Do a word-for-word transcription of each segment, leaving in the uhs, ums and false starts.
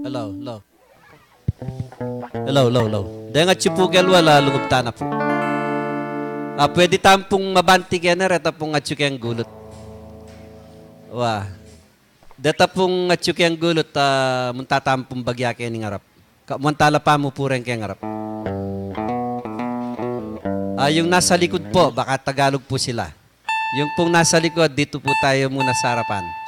Hello, hello. Hello, hello, hello. Deng atyu pu keng lual, lungub tana pu. Ah, pwede tamu pung mabanti keni, reta pung atyu keng gulut. Wa. Deta pung atyu keng gulut, ah, munta tamu pung bagya keni ngarap. Ka-, munta la pamu pu reng keng ngarap. Ah, yung nasa likod po, baka Tagalog po sila. Yung pung nasa likod, dito po tayo muna sa harapan.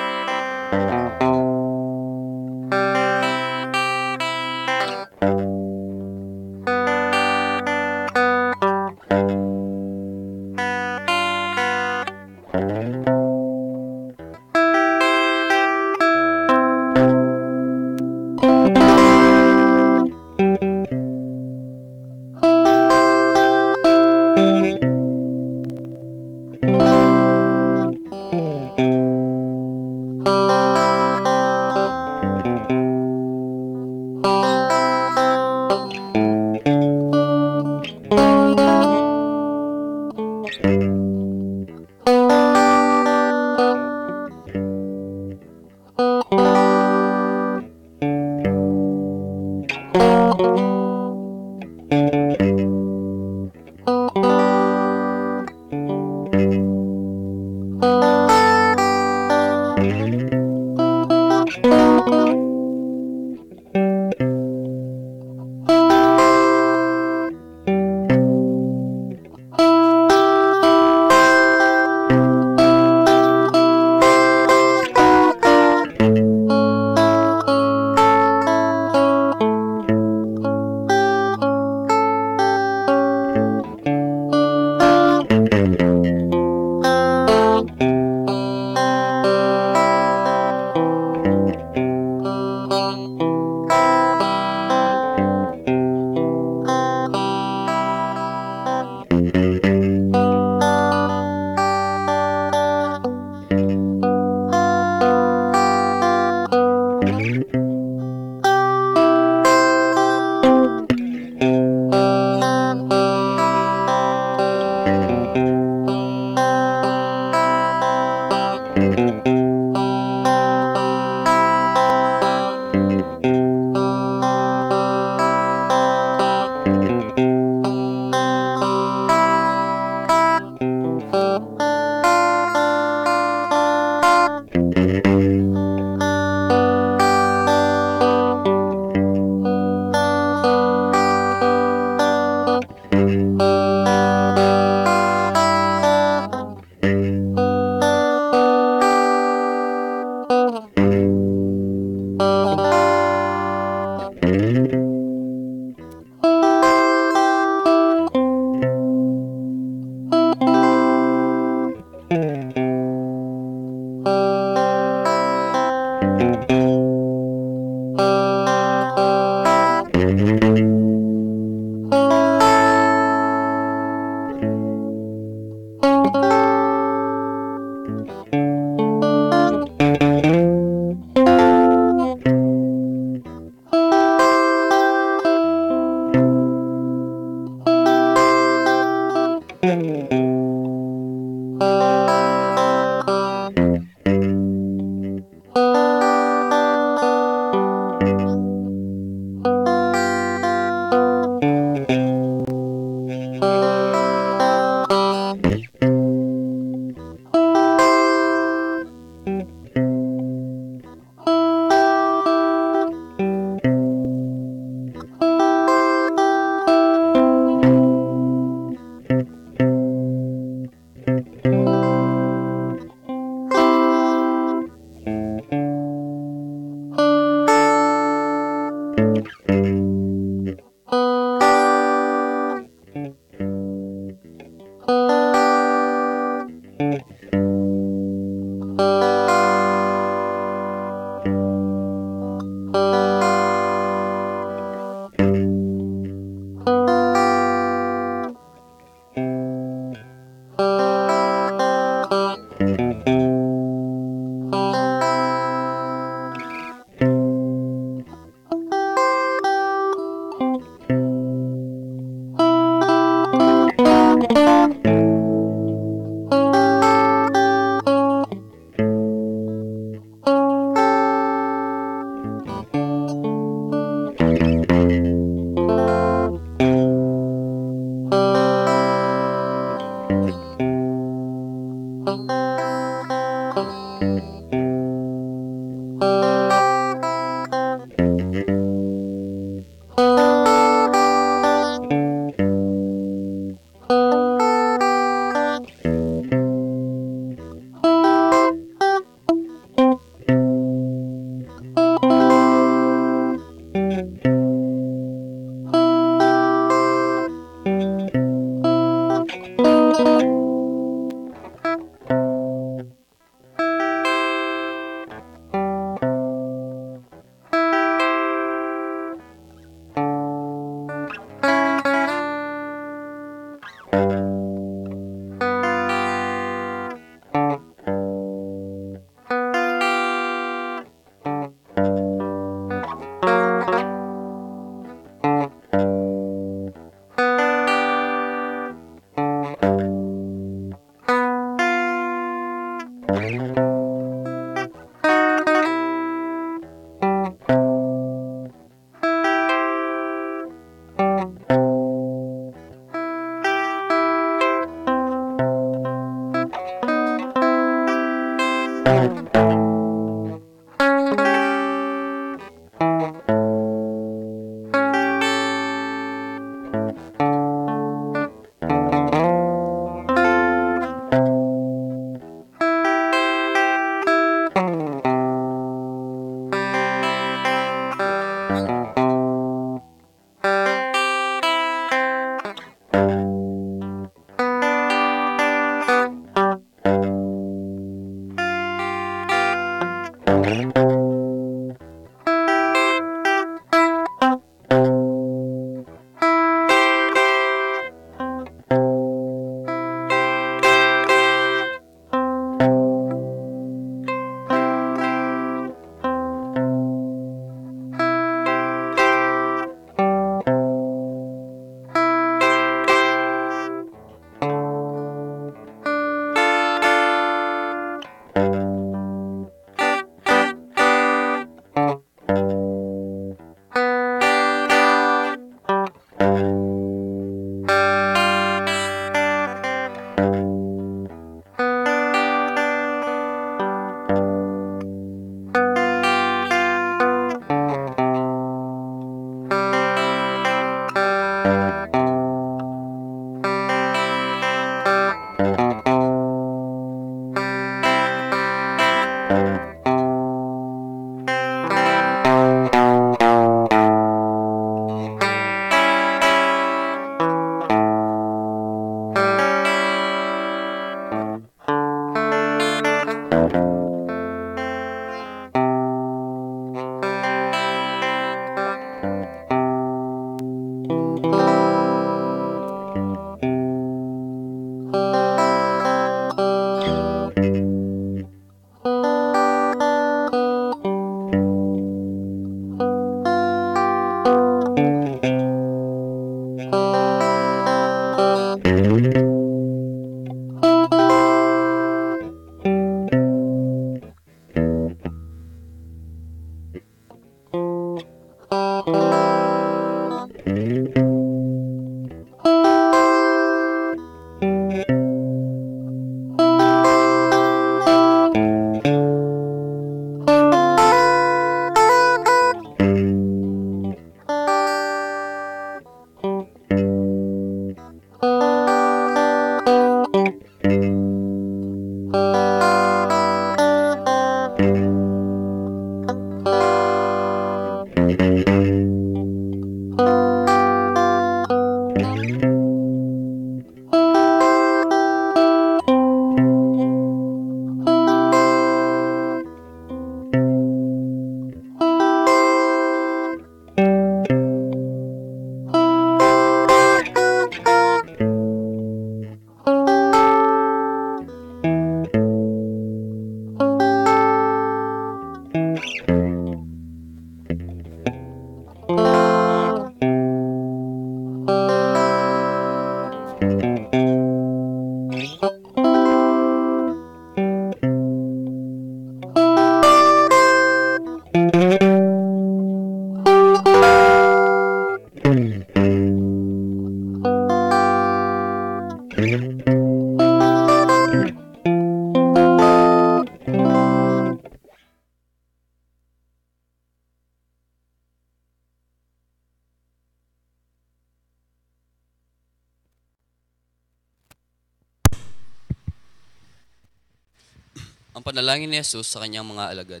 Ang panalangin ni Jesus sa kanyang mga alagad.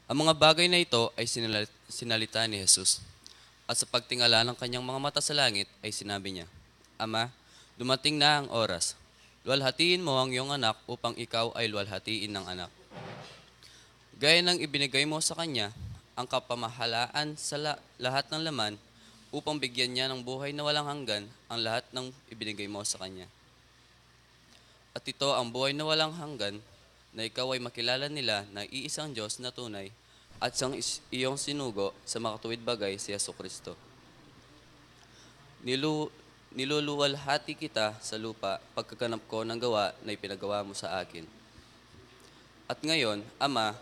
Ang mga bagay na ito ay sinala-, sinalita ni Jesus. At sa pagtingala ng kanyang mga mata sa langit, ay sinabi niya, "Ama, dumating na ang oras. Luwalhatiin mo ang iyong anak upang ikaw ay luwalhatiin ng anak. Gaya ng ibinigay mo sa kanya ang kapamahalaan sa la-, lahat ng laman, upang bigyan niya ng buhay na walang hanggan ang lahat ng ibinigay mo sa kanya. At ito ang buhay na walang hanggan, na ikaw ay makilala nila na iisang Diyos na tunay at siyang is-, iyong sinugo sa makatuwid bagay, si Yesu Kristo. Nilu-, niluluwalhati kita sa lupa pagkaganap ko ng gawa na ipinagawa mo sa akin. At ngayon, Ama,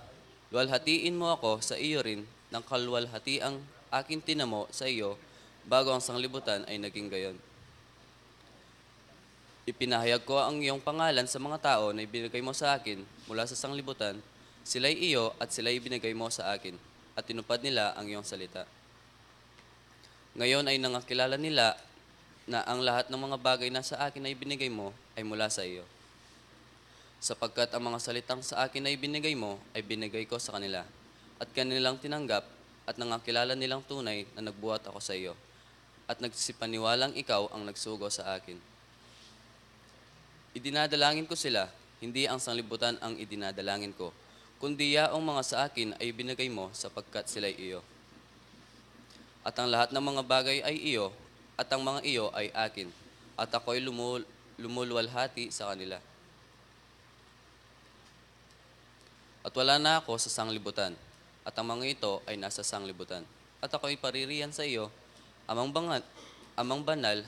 luwalhatiin mo ako sa iyo rin ng kaluwalhatiang aking tinamo sa iyo bago ang sanglibutan ay naging gayon. Ipinahayag ko ang iyong pangalan sa mga tao na ibinigay mo sa akin mula sa sanglibutan. Sila'y iyo at sila'y ibinigay mo sa akin, at tinupad nila ang iyong salita. Ngayon ay nangakilala nila na ang lahat ng mga bagay na sa akin ay binigay mo ay mula sa iyo. Sapagkat ang mga salitang sa akin ay binigay mo ay binigay ko sa kanila, at kanilang tinanggap, at nangakilala nilang tunay na nagbuhat ako sa iyo, at nagsipaniwalang ikaw ang nagsugo sa akin. Idinadalangin ko sila, hindi ang sanglibutan ang idinadalangin ko, kundi yaong mga sa akin ay ibinigay mo, sapagkat sila'y iyo. At ang lahat ng mga bagay ay iyo, at ang mga iyo ay akin, at ako'y lumu-, lumuluwalhati sa kanila. At wala na ako sa sanglibutan, at ang mga ito ay nasa sanglibutan. At ako'y paririyan sa iyo, Amang Banga-, Amang Banal,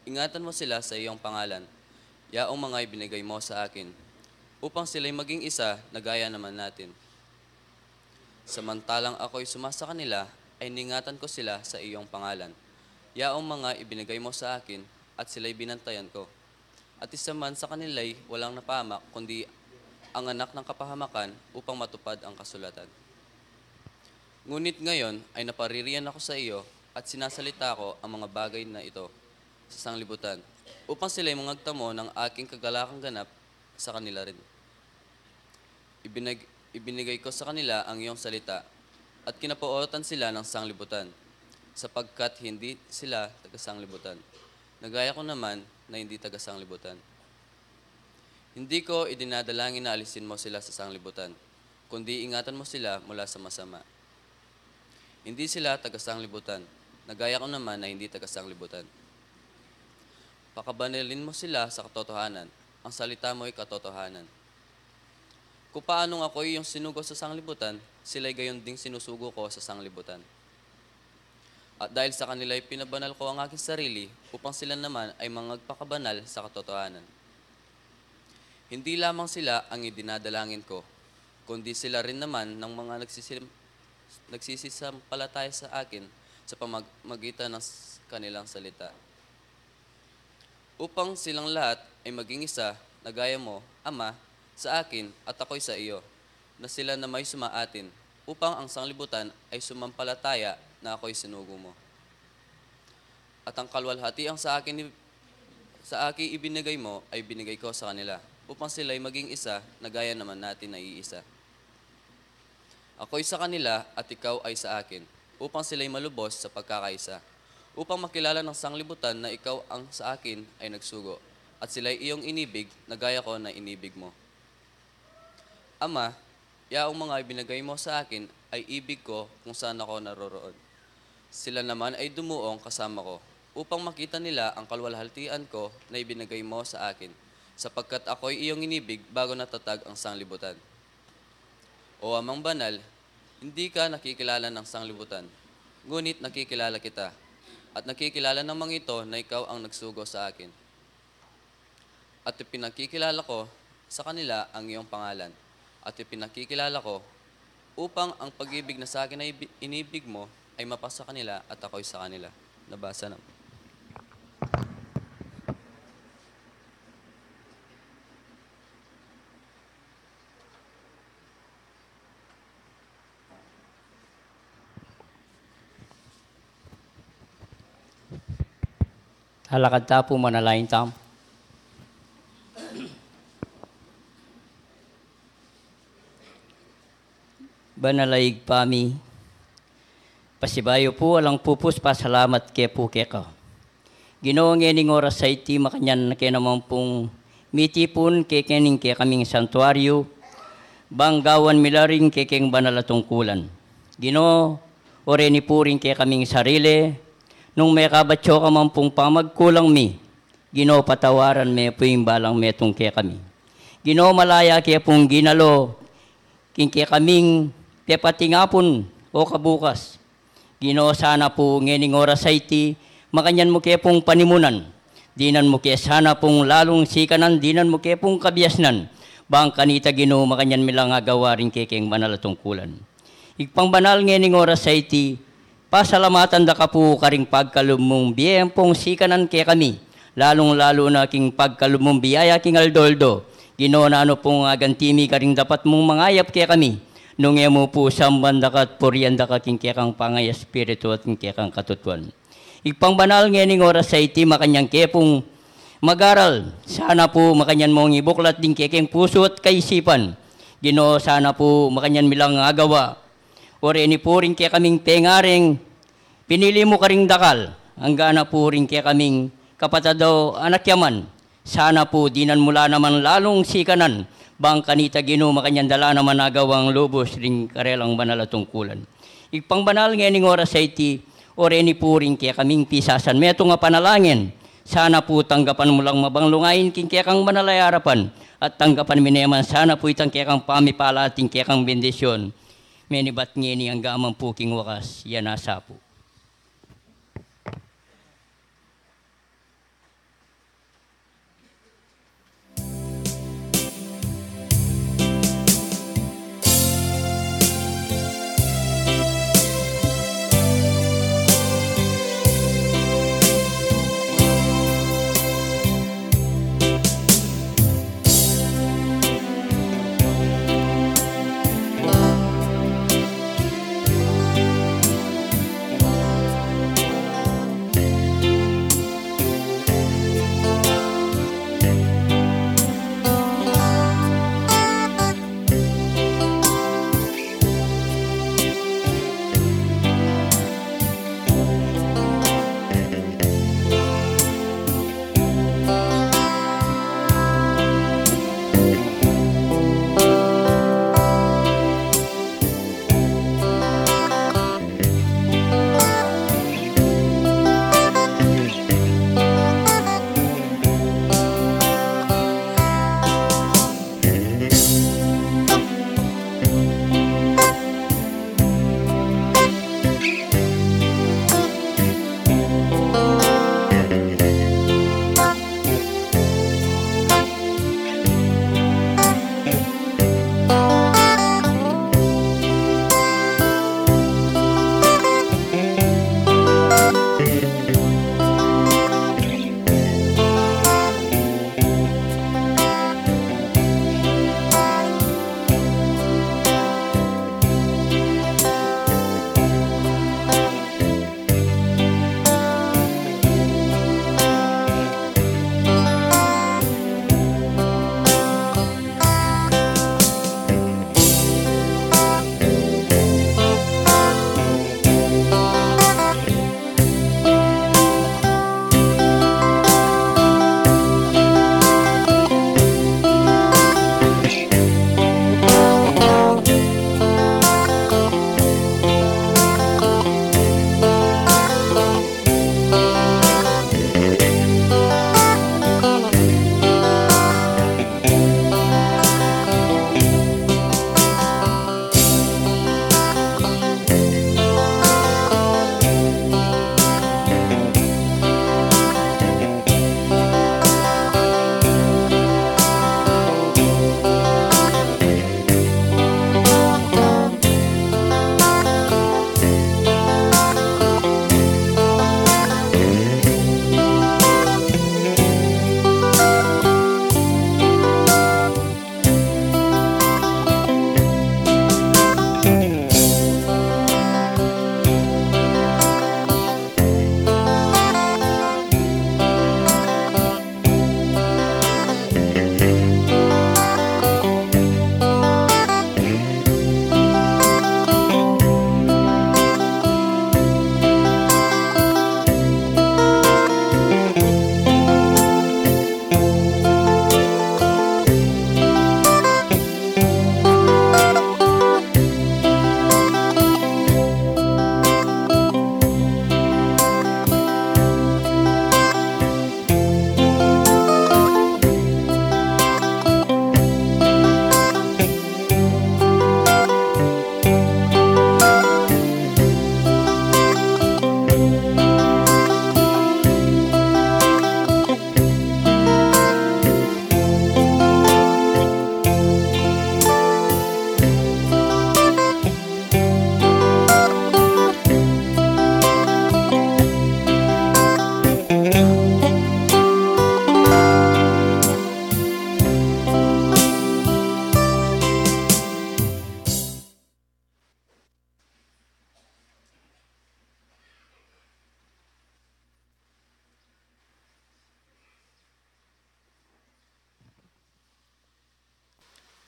ingatan mo sila sa iyong pangalan, yaong mga ibinigay mo sa akin, upang sila'y maging isa na gaya naman natin. Samantalang ako'y suma sa kanila, ay iningatan ko sila sa iyong pangalan, yaong mga ibinigay mo sa akin, at sila'y binantayan ko. At isa man sa kanila'y walang napahamak, kundi ang anak ng kapahamakan, upang matupad ang kasulatan. Ngunit ngayon ay napaririyan ako sa iyo, at sinasalita ko ang mga bagay na ito sa sanglibutan, upang sila'y mangagtamo ng aking kagalakang ganap sa kanila rin. Ibinag-, ibinigay ko sa kanila ang iyong salita, at kinapootan sila ng sanglibutan, sapagkat hindi sila taga-sanglibutan, na gaya ko naman na hindi taga-sanglibutan. Hindi ko idinadalangin na alisin mo sila sa sanglibutan, kundi ingatan mo sila mula sa masama. Hindi sila taga-sanglibutan, na gaya ko naman na hindi taga-sanglibutan. Pakabanalin mo sila sa katotohanan. Ang salita mo'y katotohanan. Kung paanong ako'y iyong sinugo sa sanglibutan, sila'y gayon ding sinusugo ko sa sanglibutan. At dahil sa kanila'y pinabanal ko ang aking sarili, upang sila naman ay mangagpakabanal sa katotohanan. Hindi lamang sila ang idinadalangin ko, kundi sila rin naman ng mga nagsisim-, nagsisisampalataya sa akin sa pamamagitan ng s-, kanilang salita. Upang silang lahat ay maging isa, na gaya mo, Ama, sa akin at ako'y sa iyo, na sila na may suma atin, upang ang sanglibutan ay sumampalataya na ako'y sinugo mo. At ang kaluwalhatiang sa akin i-, sa akin ibinigay mo ay binigay ko sa kanila, upang sila'y maging isa na gaya naman natin na iisa. Ako'y sa kanila at ikaw ay sa akin, upang sila'y malubos sa pagkakaisa, upang makilala ng sanglibutan na ikaw ang sa akin ay nagsugo, at sila'y iyong inibig na gaya ko na inibig mo. Ama, yaong mga ibinigay mo sa akin ay ibig ko kung saan ako naroroon. Sila naman ay dumuong kasama ko, upang makita nila ang kaluwalhatian ko na ibinigay mo sa akin, sapagkat ako'y iyong inibig bago natatag ang sanglibutan. O Amang Banal, hindi ka nakikilala ng sanglibutan, ngunit nakikilala kita, at nakikilala ng mga ito na ikaw ang nagsugo sa akin. At ipinakikilala ko sa kanila ang iyong pangalan, at ipinakikilala ko upang ang pag-ibig na sa akin ay ibi-, inibig mo ay mapasa kanila at ako'y sa kanila. Nabasa na. Talakad ta pu, manalangin tamu. Banal a Ibpa mi, pasibayu pu alang pupus pasalamat ke pu keka. Ginu, ngening oras a iti makanyan na ke naman pung mitipun ke kening kekaming santuaryu, bang gawan mi la ring kekeng banal a tungkulan. Ginu, oreni pu ring kekaming sarili, nung mekabatyu ka man pung pamagkulang mi, Ginu, patawaran me pu ing balang metung kekami. Ginu, malaya ke pung ginalo king kekaming pepatingapun o kabukas. Ginu, sana pu ngening oras a iti, makanyan mu ke pung panimunan. Dinan mu ke sana pung lalung sikanan, dinan mu ke pung kabiasnan. Bang kanita, Ginu, makanyan mi lang agawa ring kekeng banal a tungkulan. Ibpang banal, ngening oras a iti, pasalamatan da ka pu karing pagkalub mung bie ampong sikanan kekami, lalung-lalu na king pagkalub mung biyaya king aldo-aldo. Ginu, nanu pung aganti mi karing dapat mung mangayap kekami, nung e mu pu samban da ka at purian da ka king kekang pangay espiritu at king kekang katutuan. Ibpang banal, ngening oras a iti, makanyan ke pung mag-aral. Sana pu makanyan mung ibuklat ding kekeng pusu at kaisipan. Ginu, sana pu makanyan mi lang agawa. Oreni pu ring kekaming pengaring pinili mu karing dakal, angga na pu ring kekaming kapatad o anak yaman. Sana pu dinan mu la naman lalung sikanan, bang kanita, Ginu, makanyan da la naman agawang lubus ring karelang banal a tungkulan. Ibpang banal, ngening oras a iti, oreni pu ring kekaming pisasan metung a panalangin. Sana pu tanggapan mu lang mabanglung ain king kekang banal a arapan, at tanggapan mi ne man sana pu itang kekang pamipala at ing kekang bendisyon. Menibat ngeni angga man pu king wakas, ya nasa pu.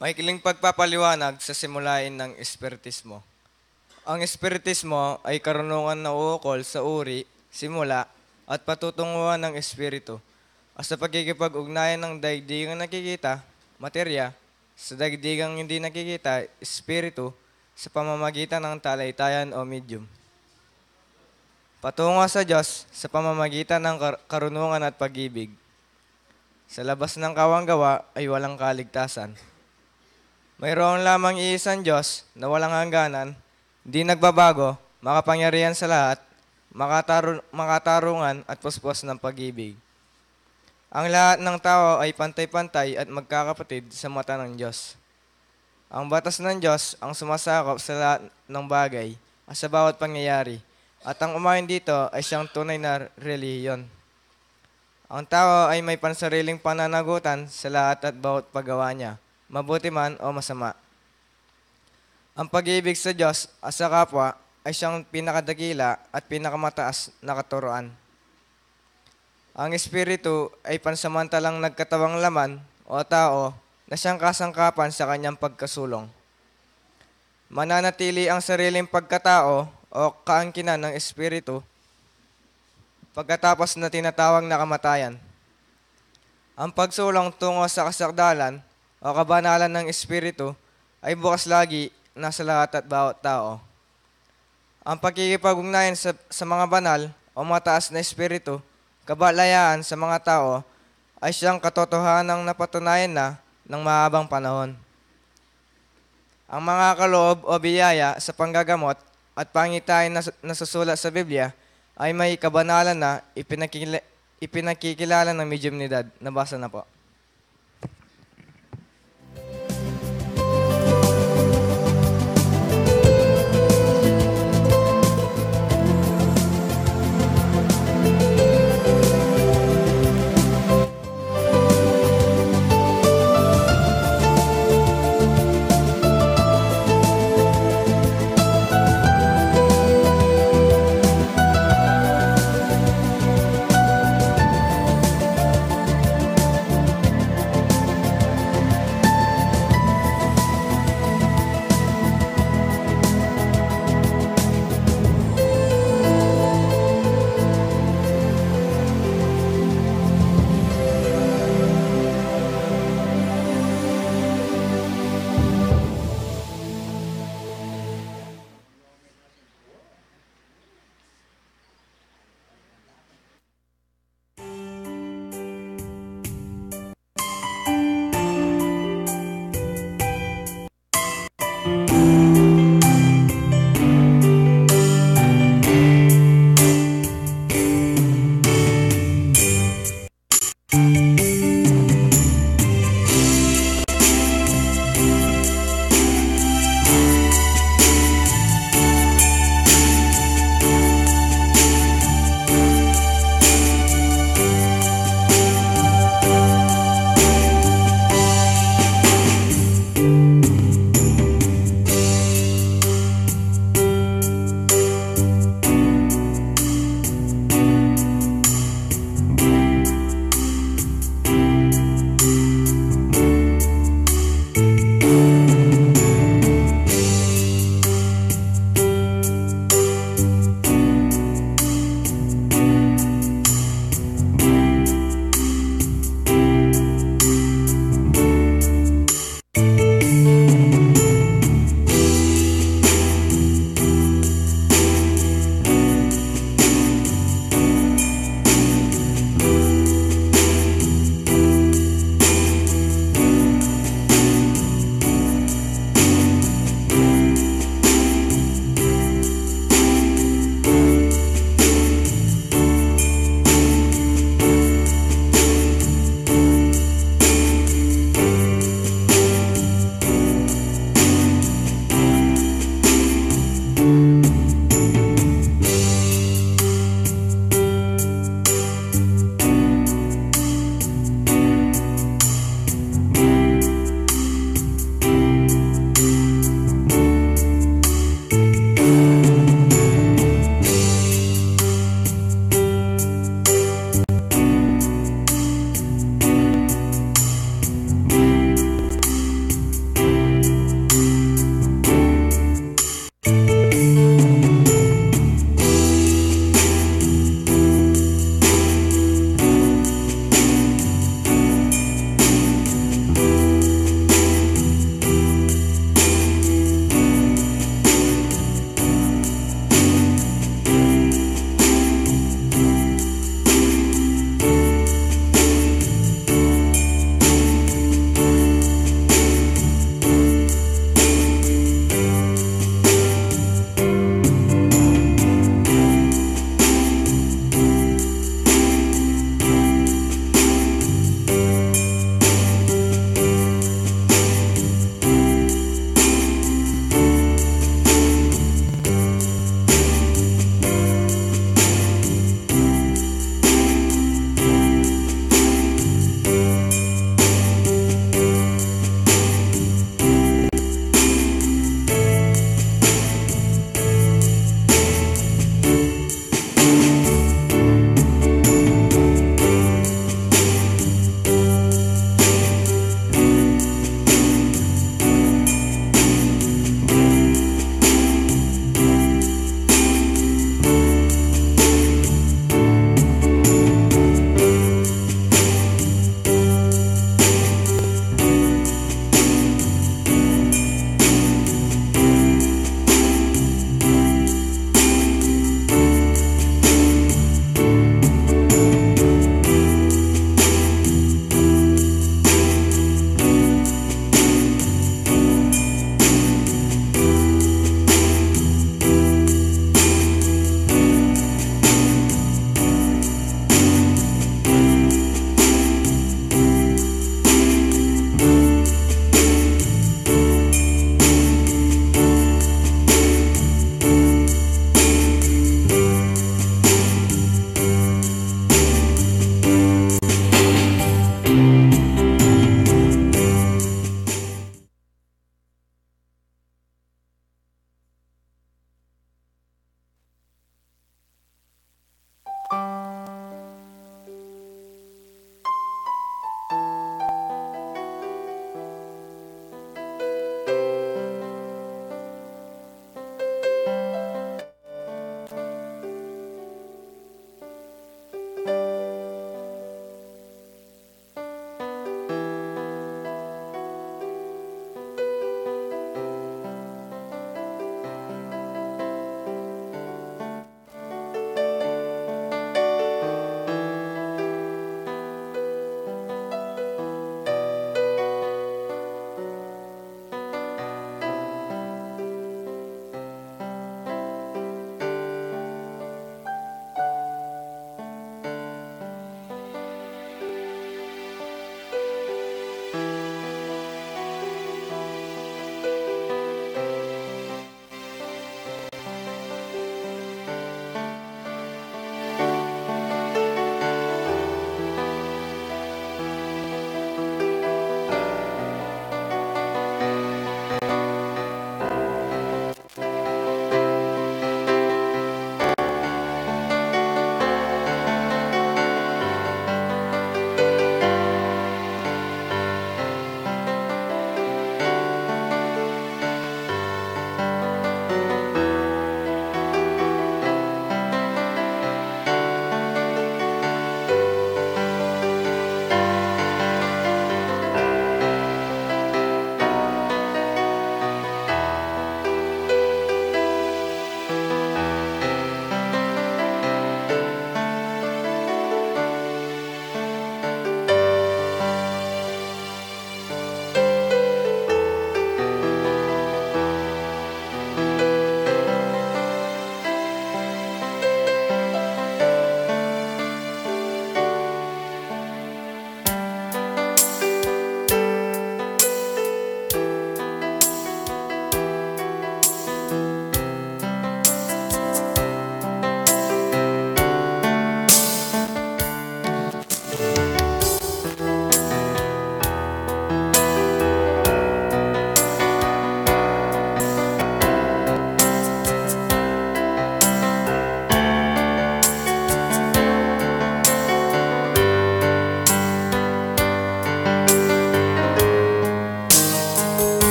Maikling pagpapaliwanag sa simulain ng Espiritismo. Ang Espiritismo ay karunungan na uukol sa uri, simula, at patutunguhan ng Espiritu, at sa pakikipag-ugnayan ng daigdigang nakikita, materya, sa daigdigang hindi nakikita, Espiritu, sa pamamagitan ng talahitayan o medium. Patungo sa Diyos sa pamamagitan ng kar-, karunungan at pag-ibig. Sa labas ng kawang gawa ay walang kaligtasan. Mayroon lamang iisang Diyos na walang hangganan, di nagbabago, makapangyarihan sa lahat, makataru-, makatarungan at puspos ng pag-ibig. Ang lahat ng tao ay pantay-pantay at magkakapatid sa mata ng Diyos. Ang batas ng Diyos ang sumasakop sa lahat ng bagay at sa bawat pangyayari, at ang umayon dito ay siyang tunay na relihiyon. Ang tao ay may pansariling pananagutan sa lahat at bawat paggawa niya, mabuti man o masama. Ang pag-ibig sa Diyos at sa kapwa ay siyang pinakadakila at pinakamataas na katuruan. Ang Espiritu ay pansamantalang nagkatawang laman o tao na siyang kasangkapan sa kanyang pagkasulong. Mananatili ang sariling pagkatao o kaangkinan ng Espiritu pagkatapos na tinatawag na kamatayan. Ang pagsulong tungo sa kasakdalan o kabanalan ng Espiritu ay bukas lagi na sa lahat at bawat tao. Ang pakikipag-ugnayan sa, sa mga banal o mataas na espiritu, kabalayaan sa mga tao, ay siyang katotohanang napatunayan na ng mahabang panahon. Ang mga kaloob o biyaya sa panggagamot at pangitain na nasusulat sa Biblia ay may kabanalan na ipinakikila-, ipinakikilala ng mediumnidad. Nabasa na po.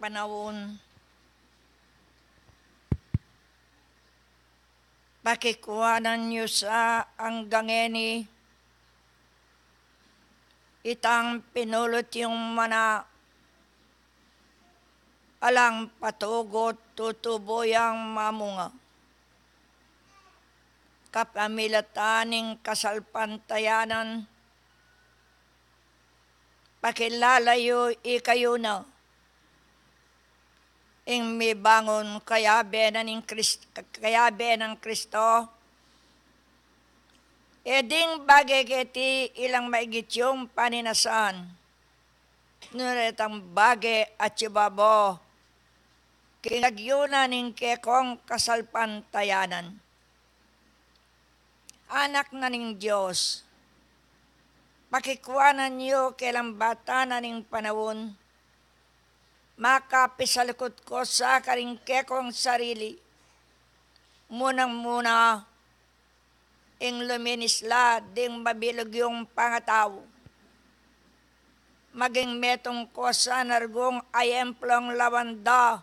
panaun, pakikuanan yu sa anggang ngeni, itang pinulut yung mana, alang patugut tutubu yang mamunga. Kapamilatan ning kasalpantayanan, pakilala yu ikayu na ing mibangun kayabe na ning Kris-, kayabe nang Kristo. E ding bage keti ilang maigit yung paninasan, nune itang bage atyu babo king lagyu na ning kekong kasalpantayanan. Anak na ning Dios, pakikuanan yu kelang bata na ning panaun, makapisalikut ko sa karing kekong sarili, munang-muna ing luminis la ding mabilug yung pangatau. Maging metung ko sa nargung ayemplong lawan da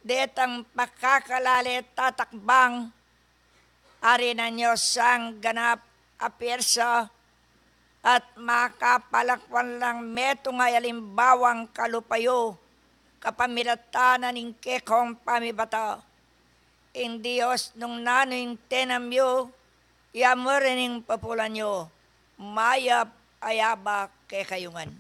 detang pakakalale tatakbang, ari na nyo sang ganap a pyersa, at makapalakwan lang metung a alimbawang kalupa yu, kapamilatan na ning kekong pamibata. Ing Dios nung nanu ing tenam yu, yamu rin ing pupulan yu, mayap a yabak kekayu ngan.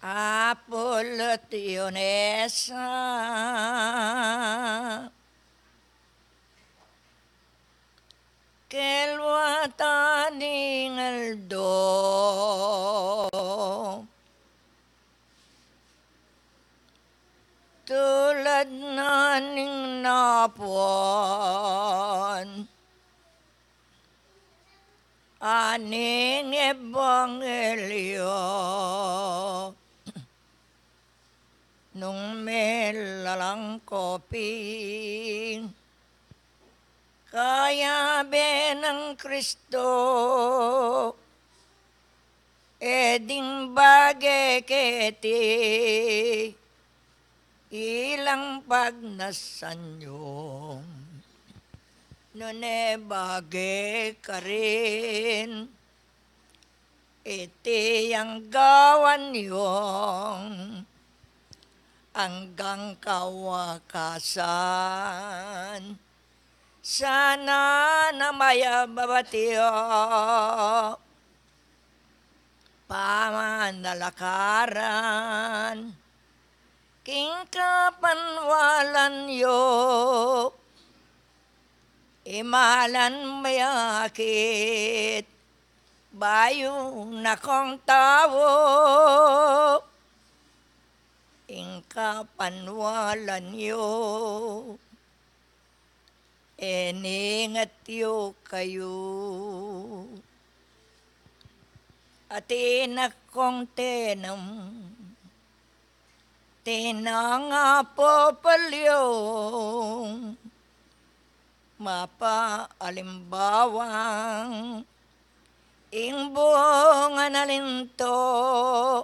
Apulut yu ne sa kelwatan ning aldo, tulad na ning napuan a ning ebanghelyo. Nung melalang ko pin kayabe nang Kristo, e ding bage keti ilang pagnasan yung, nune bage karin iti yang gawan yung anggang kawakasan. Sana na mayap a batio pamanalakaran king kapanwalan yu, imalan mayakit bayu na kong tau ing kapanwalan yu. E ningat yu kayu at inak kong tenam, tinang apapalyung mapalimbawang ing bunga na linto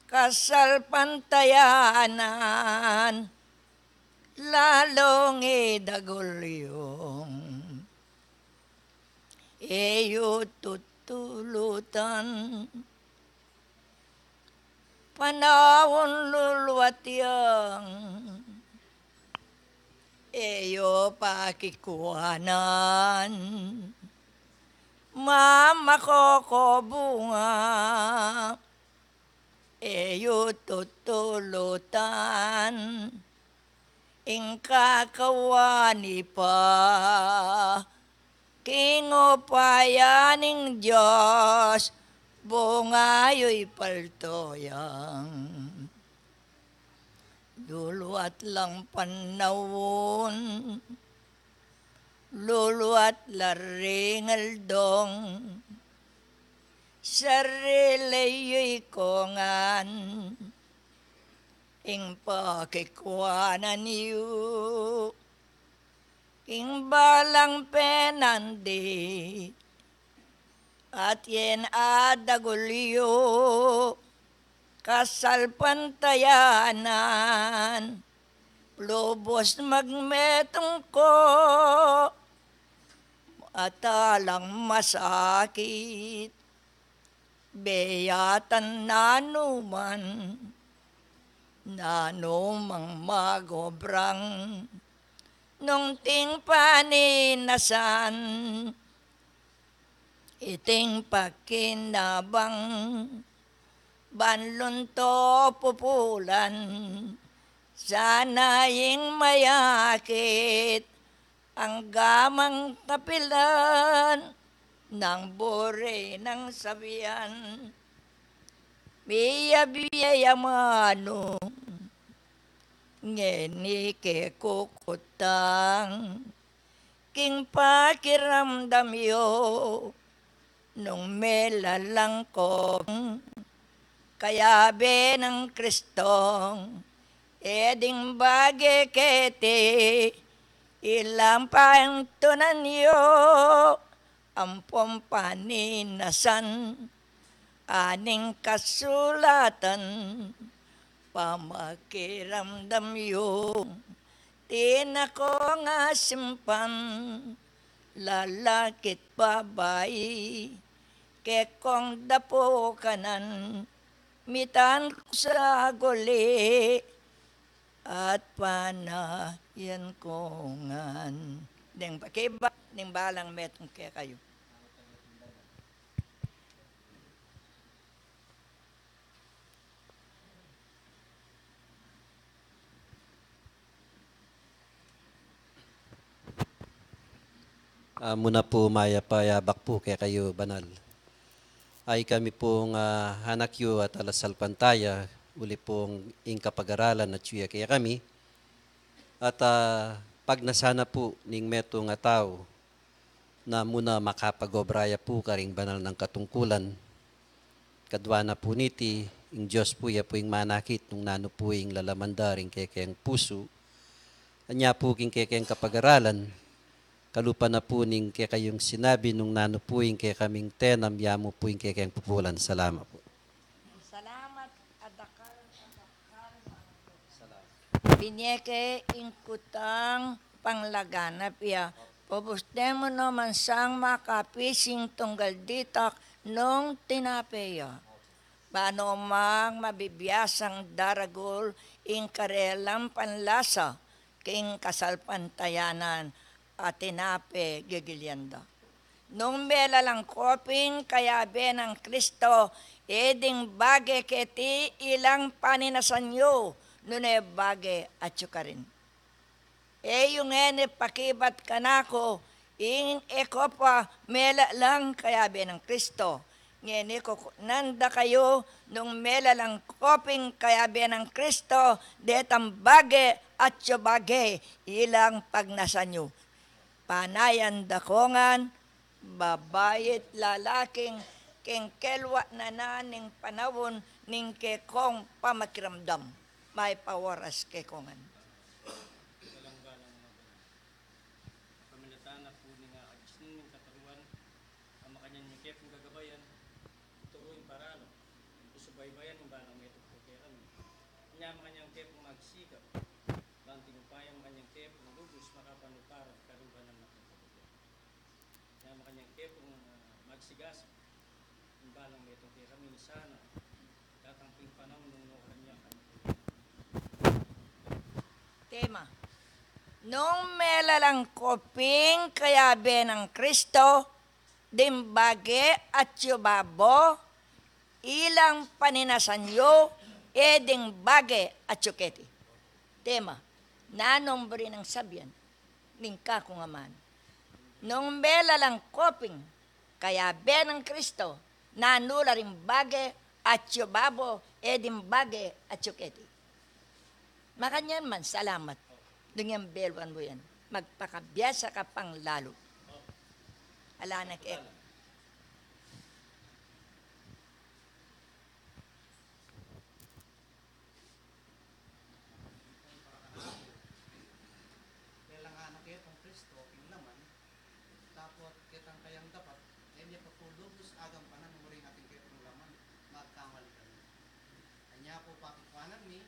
kasalpantayanan, lalung idagul yung e yu tutulutan. Panaun luluat yang e yu pakikuanan, mamakoko bunga e yu tutulutan. Ing kakawani pa king upaya ning Dios, bunga yu'y palto yang. Luluat lang panaun, luluat la ring aldong, sarili yu'y kongan, ing pakikuanan yu king balang penandi, At yen a dagul yu kasalpantayanan, lubus magmetung ko, at alang masakit, beyatan nanu man, nanu mang magobrang, nung ting paninasan, iting pakinabang, ban lunto pupulan, sana ing mayakit, angga mang kapilan, nang buri nang sabian, miyabie ya manu, ngeni ke kukutang, king pakiramdam yu, nung melalang ko, kayabe nang Kristong, e ding bage keti, ilang pantunan yu, ampong paninasan, aning kasulatan, pamakiramdam yu, tinako nga simpan, lalaki't babai, kekong dapukanan, mitan ku sa guli, at panayan ko ngan. Deng pakibat ning balang metung kekayu. Ah, muna pu, mayap a yabak pu kekayu, banal. Ay kami pung, ah, anak yu at alasalpantaya, uli pung ing kapag-aralan atyu ya kekami. At, ah, pagnasa na pu ning metung a tau, na muna makapag-obra ya pu karing banal nang katungkulan. Kadua na pu niti, ing Dios pu ya pu ing manakit nung nanu pu ing lalaman da ring kekeng pusu. Anya pu king kekeng kapag-aralan, kalupa na pu ning kekayung sinabi nung nanu pu ing kekaming tenam, ya mu pu ing kekeng pupulan. Salamat pu. Salamat, adakal, adakal. Binye ke ing kutang panglaganap ya. Pabuste mu no man sang makapising tunggal ditak nung tinape ya. Ba no mang mabibiasang daragul ing karelang panlasa king kasalpantayanan a tinape gigilian da. Nung melalang koping kayabe nang Kristo, e ding bage keti ilang paninasan yu, nune bage atyu karin. E yu ngeni pakibat kanaku, ing e ko pa melalang kayabe nang Kristo. Ngeni kukutnan da kayu, nung melalang koping kayabe nang Kristo, detang bage atyu bage ilang pagnasan yu. Panayan da ko ngan, babai at lalaking kengkelwa na na ning panaun ning kekong pamakiramdam. Mayap a oras keko ngan. Pamilatan na pu ning, ah, agisning ning katawan, a makanyan ya ke pung gagabayan, turu ing paralo, subaybayan ing balang metung pu kekami. Nya makanyan ke pung magsikap, ban ing upaya makanyan ke pung lubus makapanukaran kaluban na pu. Nya makanyan ke pung, ah, magsigasip ing balang metung kekami, sana datang pu ing panaun nung nukaran ya kami. Tema. Nung melalang koping kayabe nang Kristo, ding bage atyu babo, ilang paninasan yu, e ding bage atyu keti. Tema. Nanung buri nang sabian ning kaku ngan? Nung melalang koping kayabe nang Kristo, nanu la ring bage atyu babo, e ding bage atyu keti. Makanyan man, salamat. Deng yang beluan mu yan, magpakabiasa ka pang lalu. Ala na ke. Lelang anak ketang Kristo king laman, dapot ketang kayang dapat, e Iya pa pu lubus agampanan uling ating kekong laman, magkamal kami. Anya pu pakikwanan mi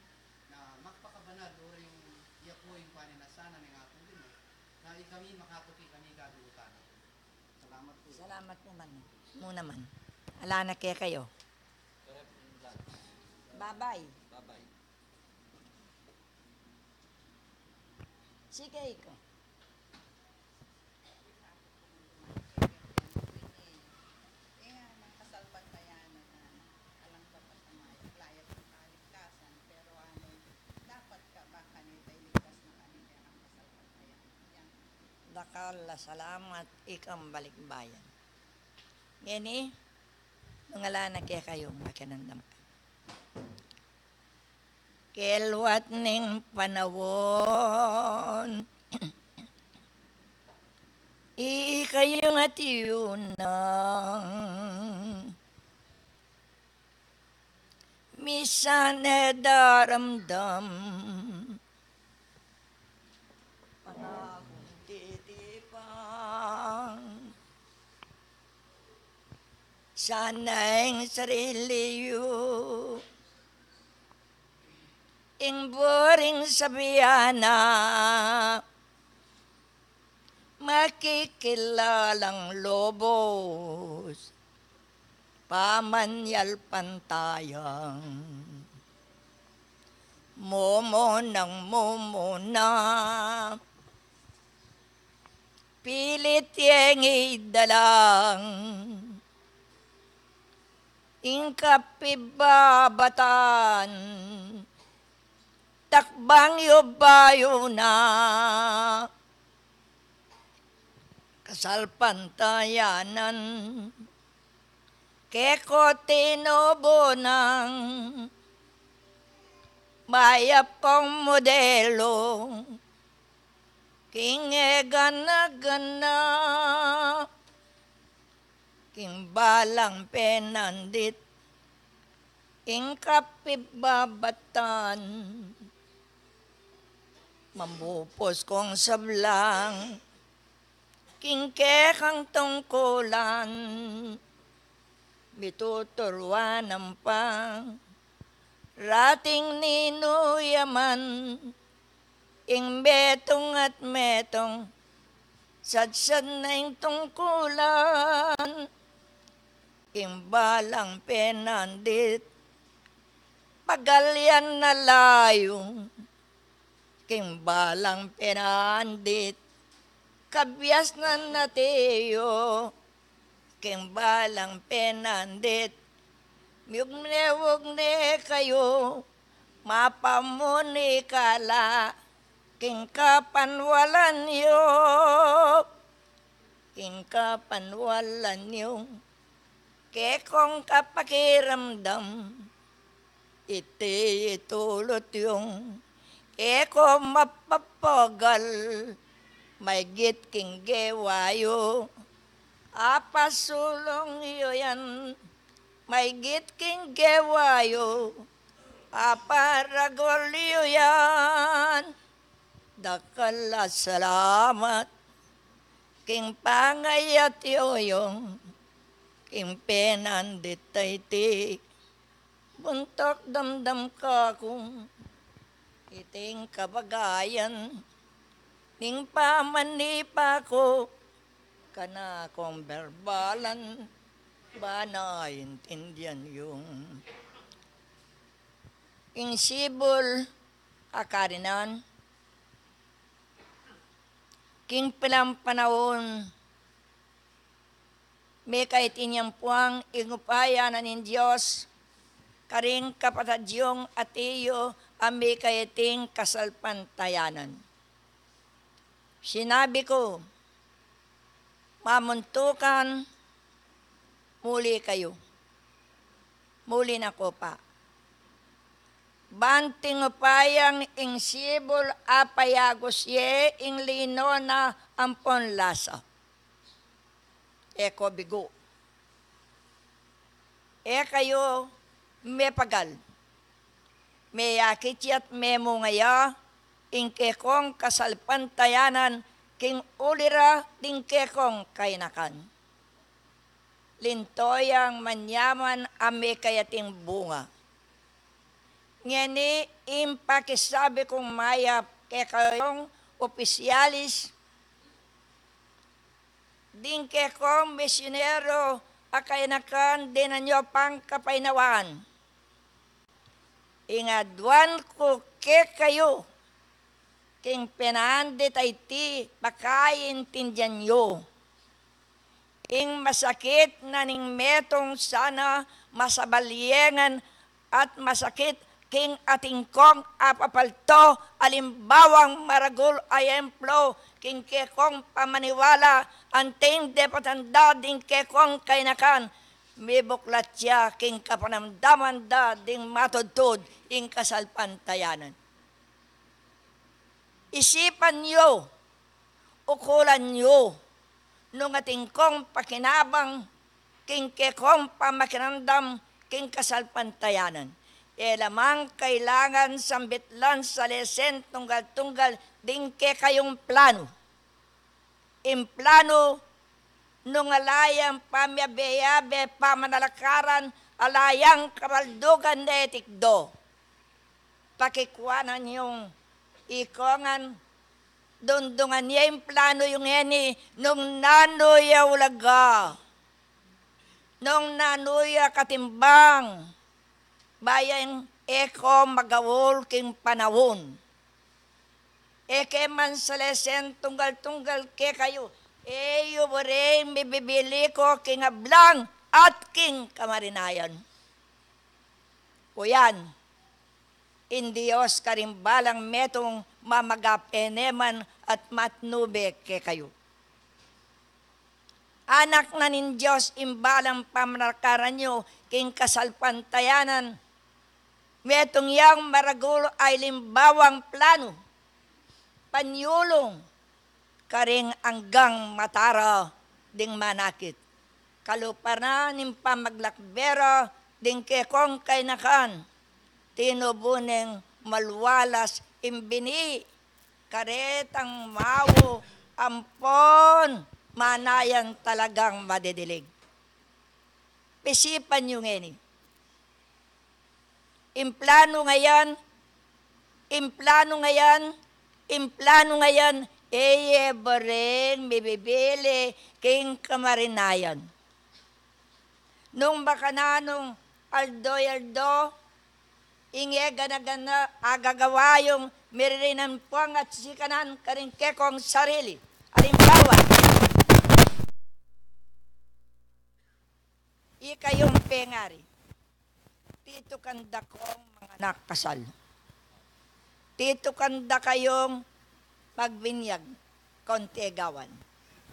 na magpakabanal uling iya pu ing paninasan na ning Apo Ginu, na ikami makatuki kami kadurutan. Salamat pu. Salamat mu man. Mu naman. Ala na kekayu. Babay. Babay. Sige, ika. Dakal a salamat, ikang balikbayan. Ngeni, nung ala na kekayu, makiramdam kayu. Kelwat ning panaun, ikayung atiu nang misan e daramdam, panagum titipang. Sana ing sarili yu, ing buring sabian na, makikilalang lubus, pamanyalpantayang mumunang mumuna. Pilit yeng idalang ing kapibabatan, takbang yu bayu na kasalpantayanan. Keko tinubu nang mayap kong modelu, king e gana-gana, king balang penandit ing kapibabatan. Mambupus kong sablang king kekang tungkulan, mituturuan ampang rating ninu ya man, ing metung at metung, sadsad na ing tungkulan, ing balang penandit, pagal yan na layung, king balang penandit, kabiasnan na tiyu, king balang penandit, miugne-ugne kayu, mapamunikala, king kapanwalan yu, king kapanwalan yu, kekong kapakiramdam, iti itulut yung keko mapapagal, maygit king gewa yu, apasulung yu yan, maygit king gewa yu, aparagul yu yan. Dakal a salamat king pangayat yu yung king penandit a iti. Buntuk damdam kaku, iting kabagayan ning pamanipa ku, kanakung berbalan, ba naintindian yung ing sibul a karinan, king pilang panaun, mekaiting yang puang ing upaya na ning Dios karing kapatad yung ati yu a mekaiting kasalpantayanan. Sinabi ku, mamuntukan, muli kayu. Muli na ku pa. Banting upayang ing sibul apayagus ye ing lino na ampon lasa. E ko bigu. E kayu mepagal. Meyakit ya't memunga ya ing kekong kasalpantayanan king uli ra ding kekong kainakan. linto yang manyaman a mikayating bunga. Ngeni ing pakisabi kung mayap kekayung opisyalis, ding kekong misyonero a kayanakan dinan yu pang kapainawan. Ing aduan ku kekayu, king penandit a iti pakaintindian yu. Ing masakit na ning metung sana masabalyengan at masakit king atin kong apapalto, alimbawang maragul a ehemplo king kekong pamaniwala, anting depot anda ding kekong kayanakan, mibuklat ya king kapanamdaman da ding matudtud ing kasalpantayanan. Isipan yu, ukulan yu, nung atin kong pakinabang king kekong pamakiramdam king kasalpantayanan. E la mang kailangan sambit lan salesen tunggal-tunggal ding kekayung planu. Ing planu, nung ala yang pamiabe-abe pamanalakaran, ala yang kabaldugan na e tikdo. Pakikuanan yung ikongan, dungdungan ye ing planu yung ngeni, nung nanu ya ulaga, nung nanu ya katimbang, bayu ing e ko magaul king panaun. E ke man salesen tunggal-tunggal kekayu, e yu buri mibibili ko king ablang at king kamarinayan. Kuyan, ing Dios karing balang metung mamagape ne man at matnube kekayu. Anak na ning Dios ing balang pamanalakaran yu king kasalpantayanan. Metung yang maragul a alimbawang planu, panyulung karing anggang mata ra ding manakit. Kalupa na ning pamaglakbe ra ding kekong kayanakan, tinubu neng malualas ing bini, karetang mau ampon manayan talagang madidilig. Pisipan yu ngeni. Ing planu ngayan, ing planu ngayan, ing planu ngayan, e ye buri mibibili king kamarinayan. Nung makananung aldo-aldo, ing e gana-gana agagawa yung miririnan puang at sikanan karing kekong sarili. Alimbawa, ikayung pengari, titukan da kong manganak kasal. Titukan da kayung magbinyag konti gawan.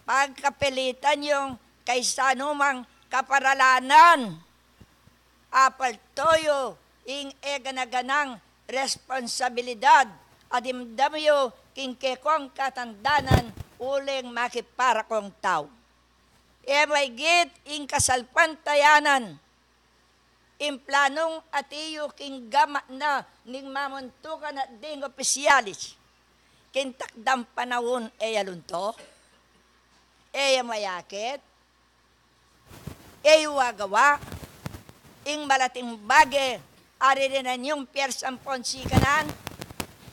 Pagkapilitan yung kaysanumang kaparalanan, apalto yu ing e gana-ganang responsabilidad a dimdam yu king kekong katandanan uling makipara kong tau. E maygit ing kasalpantayanan, ing planung atiu king gamat na ning mamuntukan at ding opisyalis king takdang panaun, e ya lunto, e ya mayakit, e yu agawa ing malating bage a ririnan yung piersa ampon sikanan.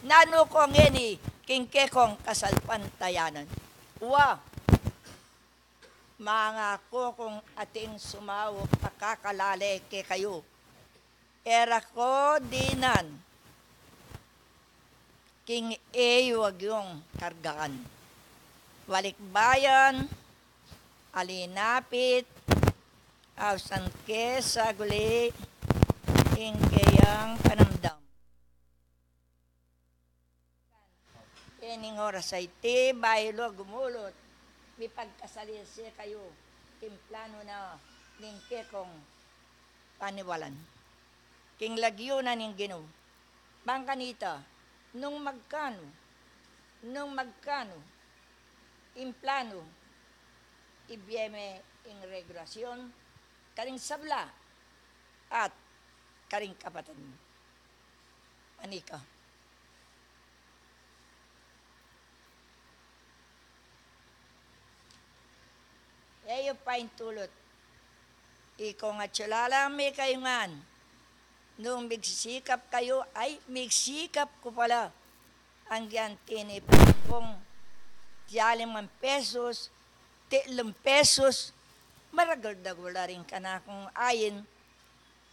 Nanu ko ngeni king kekong kasalpantayanan? Wa, mangaku kung ating sumau a kakalale kekayu, e ra ko dinan king e yu agyung kargaan. Balikbayan, alinapit, ausan ke saguli ing keyang panamdam. Kening oras a iti, bayu lu gumulut, mipagkasali se kayu king planu na ning kekong paniwalan, king lagyu na ning Ginu. Bang kanita, nung magkanu, nung magkanu ing planu, ibie me ing regulasyon karing sabla at karing kapatad mu. Manika. E yu paintulut Ikong atsu lalam mi kayu ngan, nung migsisikap kayu, ay, migsikap ku pala. Anggian tinipun kung tiya limang pesos, ti-, limang pesos, maragul-dagul la ring kanakung ain,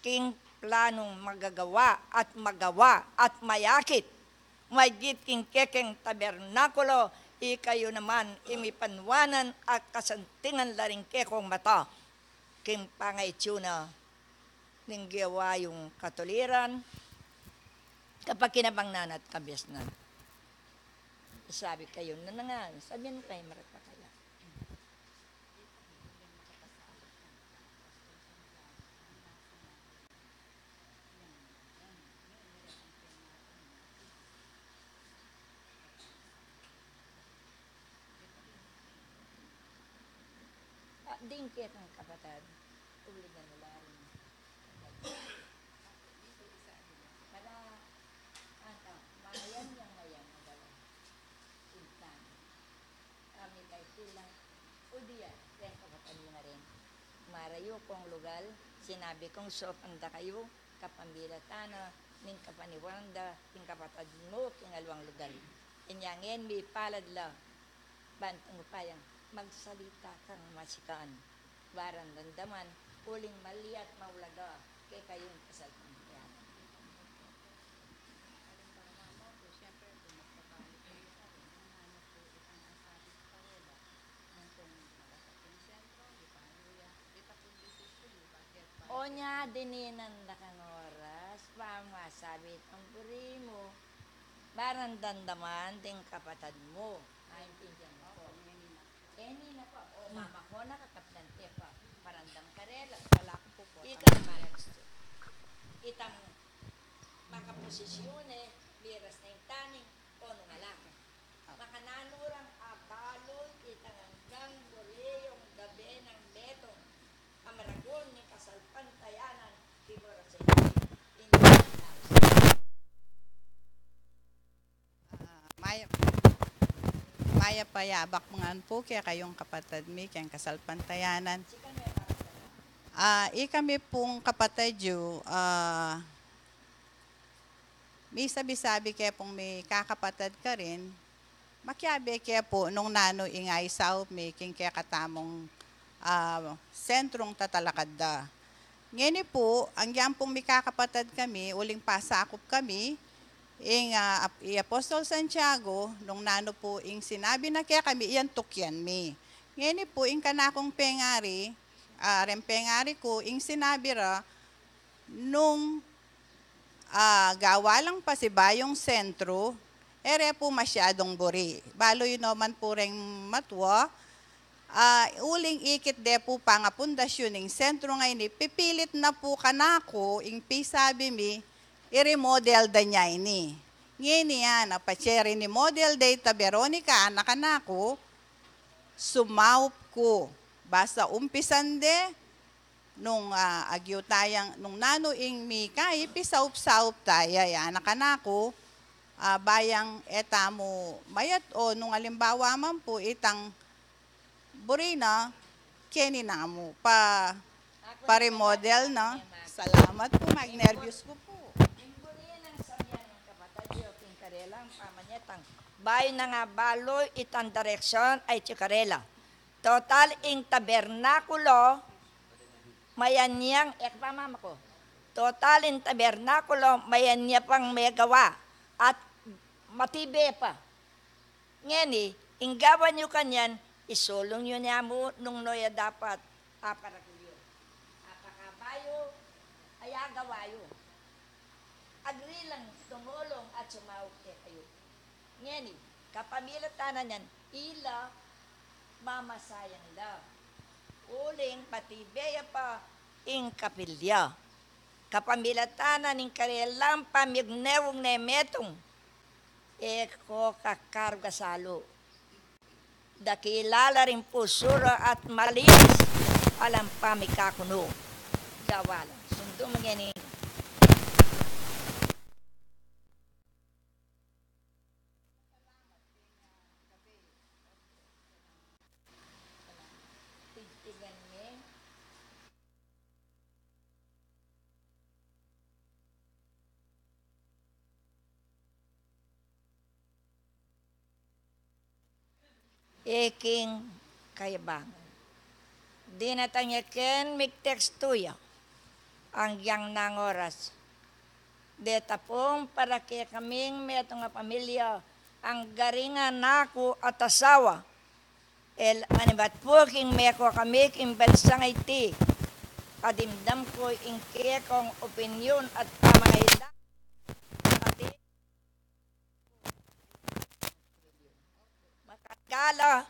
king planung magagawa at magawa at mayakit, maygit king kekeng tabernakulo, ikayu naman imipanwanan at kasantingan la ring kekong mata, king pangaitsyu na ning gewa yung katuliran, kapakinabang na at kabiasnan. Sabi kayu na nga, sabihan kayu, maragul pa kaya. Ah, ding kekang kapatad, uligan mu la rin. Para, ata, mayan yang mayan ang dala. Intan. Kami kay tila, o diya, reng kapatad mu na rin. Marayu kong lugal, sinabi kong sopan da kayu, kapamilatan na ning kapaniwanan da king kapatad mu king aliwang lugal. Inya ngeni mipalad la, bantang upayang magsalita kang masikan. Baran damdaman, uling maliat maulaga kekayung kasalpantayanan. O nya, dininan da kang oras, pamasabi itang buri mu, baran damdaman ding kapatad mu. Naintindihan mu ko? Eni na pa, o mama ko na, kakapitan te pa, paramdam karela. Ika naman, itang makaposisyone, miras na ing taning, o nung alake. Makananu rang abalul itang anggang buri yung gabe nang metung, a maragun ning kasalpantayanan, timur a senti. Ah, mayap, mayap a yabak ngan pu kekayung kapatad mi keng kasalpantayanan. Ah, ikami pung kapatad yu, ah, misabi-sabi ke pung mikakapatad karin, makiabe ke pu nung nanu ing aisaup mi king kekatamung, ah, sentrung tatalakad da. Ngeni pu, anggian pung mikakapatad kami, uling pasakup kami, ing, ah, ap-, i Apostol Santiago, nung nanu pu ing sinabi na kekami, iyan tukyan mi. Ngeni pu, ing kanakung pengari, ah, reng pengari ku, ing sinabi ra, nung, ah, gawa lang pasibayung sentru, e re pu masyadung buri. Balu yu no man pu reng matua, ah, uling ikit de pu pangapundasyun ning sentru ngeni, pipilit na pu kanaku, ing pisabi mi, i-remodel da nya ini. Ngeni yan, a patse rinimodel de i Tia Veronica, anak kanaku, sumaup ku. Basta umpisan de, nung, ah, agyu tayang, nung nanu ing mika, ipisaup-saup taya, ya anak kanaku, ah, bayang e tamu mayat o nung alimbawa man pu itang buri na, keni namu, pa, pa-remodel na. Salamat pu, magnerbyos ku pu. Bayu na nga balu itang direksyon a itsu karela. Total ing tabernakulo, mayan yang, e ka pa mama ko. Total ing tabernakulo, mayan ya pang megawa at matibe pa. Ngeni, ing gawan yu kanyan, isulung yu ne mu nung nu ya dapat aparagul yu. Apakabayu, aya gawa yu. Agri lang tumulung at sumaup kekayu. Ngeni, kapamilatan na niyan, ila mamasayang la. Uling matibe ya pa ing kapilya. Kapamilatan na ning karelang pamigneung ne metung, e ko kakarga salu. Dakila la ring pusu ra at malinis alang pamikakunu. Gawa la. Sundu mu ngeni. Tigtigan me. E king kayabangan. Dinatang ya ken, migtekstu ya. Anggiyang nang oras. Deta pung para kekaming metung a pamilya, anggaring anak ku at asawa. El, manibat pu king meko kami king bansang iti, adimdam ku ing kekong opinyon at pamangailangan. Ati makakala,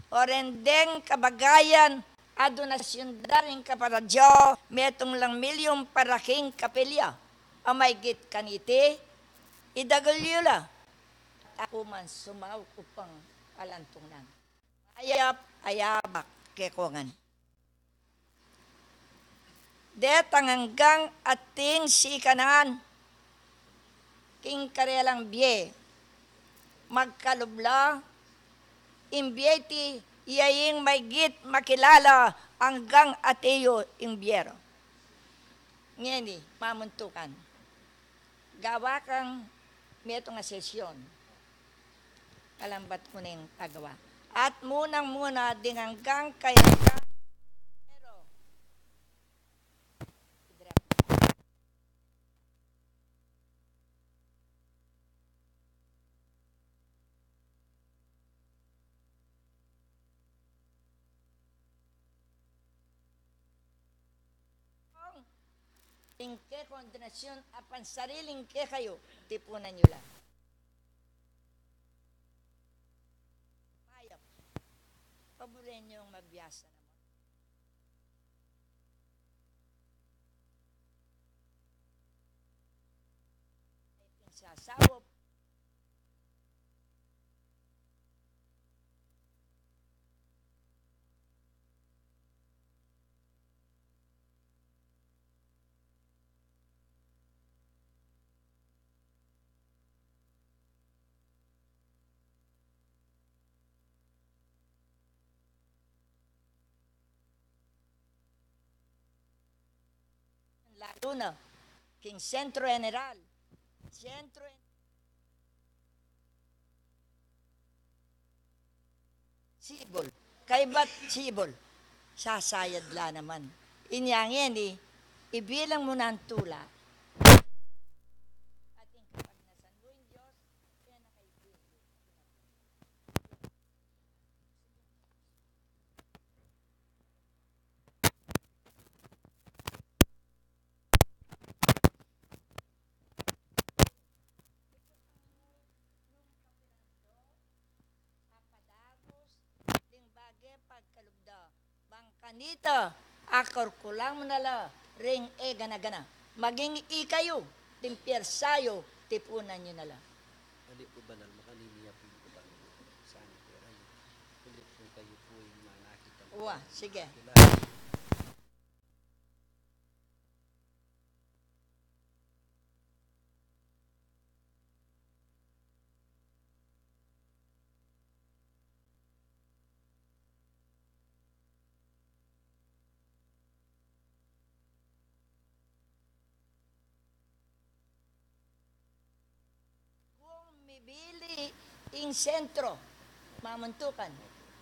o reng deng kabagayan a donasyun da ring kaparadyo, metung lang milyun para king kapilya. A maygit kaniti, idagul yu la. Aku man sumaup upang alantung nang mayap a yabak kekongan. Detang anggang ating sikanan king karelang bie, magkalub la ing bie ti, iya ing maygit makilala anggang ati yu ing bie ra. Ngeni, mamuntukan. Gawa kang metung a sesyon. Kalambat ku neng agawa. At munang-muna ding anggang kayang Ing kekong donasyun a pansariling kekayu, tipunan yu la. Mayap. Paburen yung mabiasa naman. Ay, pinsasaup. Lalu na king Sentro General. Sentro Gen-, sibul. Kaybat sibul. Sasayad la naman. Inya ngeni, ibilang mu nang tula. Ating kapagnasan mu ing Dios, kaya na kayo. Ding bage pagkalub da, bang kanita, akurkulang mu na la ring e gana-gana. Maging ikayu ding pyersa yu, tipunan yu na la. Ali pu banal, makanini ya pu ing utang yu. Sana pera yu. Ulit pu kayu pu ing manakit a. Wa, sige. Kila. Kung mibili ing sentro, mamuntukan.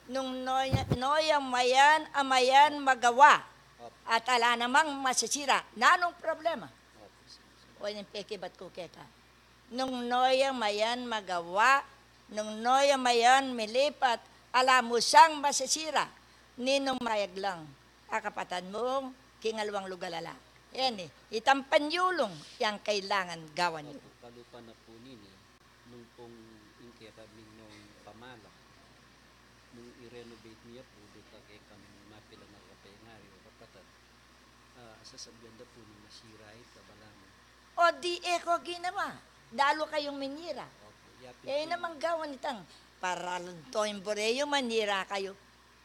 Nung noya, noya mayan, a mayan magawa. At ala namang masisira. Nanung problema? O, ning pekibat ku keka. Nung noya mayan magawa, nung noya mayan milipat, ala mu sang masisira, ninung mayaglang a kapatad mu king aliwang lugal ala. Yan e, itang panyulung yang kailangan gawan yu. Opo, kalupa na pu nini, nung pung ing kekami nung pamala, nung i-renovate mi ya pu, deta kekaming mapilan a kapengari o kapatad, ah, sasabian da pu nung masira ita, balamu. O di e ko ginawa, dalu kayung minyira. Opo, yapin. E pu namang gawan itang, para lunto ing buri yu, manyira kayu.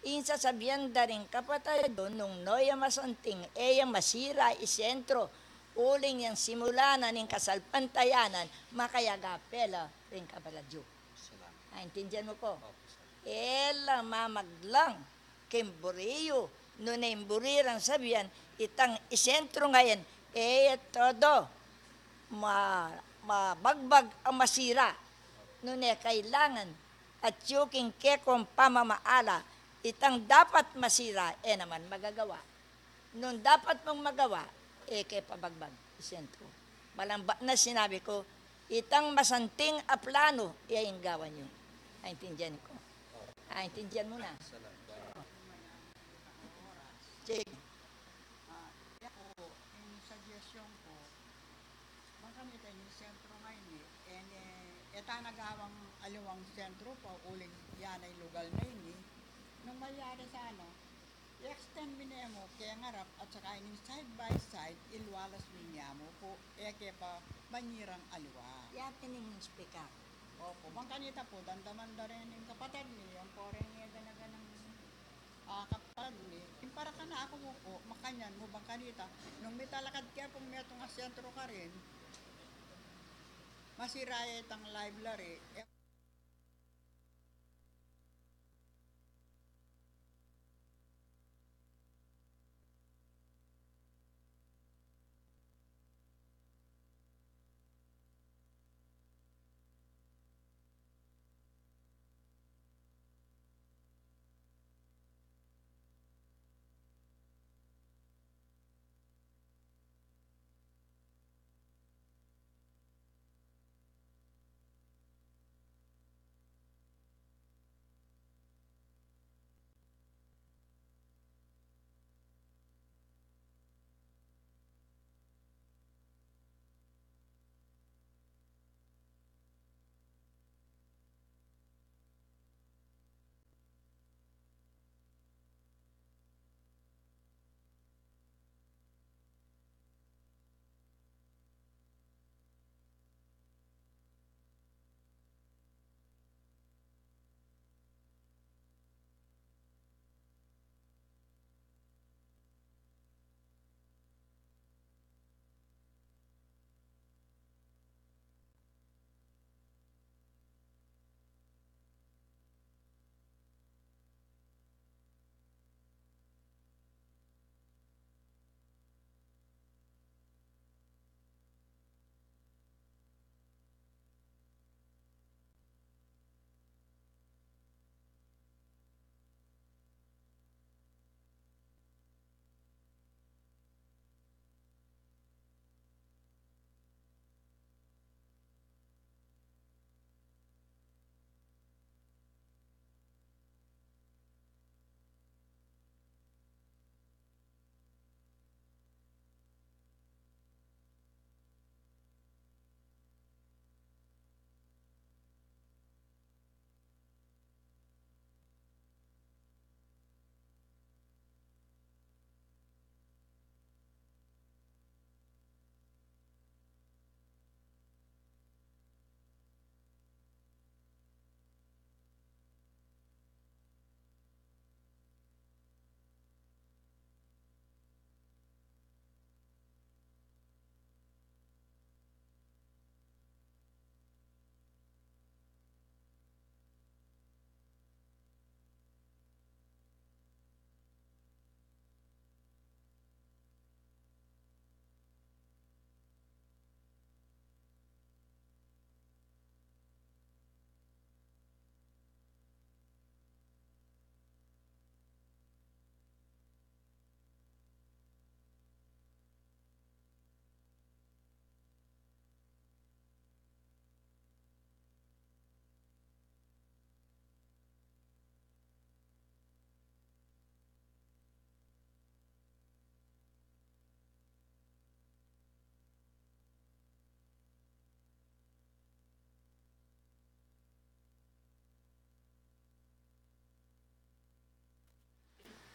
Ing sasabian da ring kapatad yu, nung noya masanting, e ya masira i sentro, uling yang simula na ning kasalpantayanan, makayagape la ring kapatad yu. Salamat. Naintindian mu ku? Opo, salamat. E la mamaglang king buri yu, nune ing buri rang sabian, itang isentro ngeni, e ya todo ma-, mabagbag a masira. Nune kailangan At yu king kekong pamamaala, itang dapat masira, e naman magagawa. Nung dapat mung magawa, e ke pabagbag, isentro. Malamba na sinabi ku, itang masanting a plano, iya ing gawan yu. Aintindian ku. Aintindian mu na. Sige. Ah, yaku, ing suggestion ku, bang kanita ing sentro ngeni, e ne, e ta na gawang aliwang sentro pa uling ya na ing lugal na ini, nung malyari sana, i-extend mi ne mu keng arap at saka ining side by side, ilualas mi ne mu pu, e ke pa banyirang aliwa. Yati ning speaker. Opu, bang kanita pu, damdaman da rin ing kapatad mi, yang koreng e gana-ganang, ah, kapatad mi. Ing para kanaku pu, makanyan mu bang kanita, nung mitalakad ke pung metung a sentro karin, masira ya itang library, e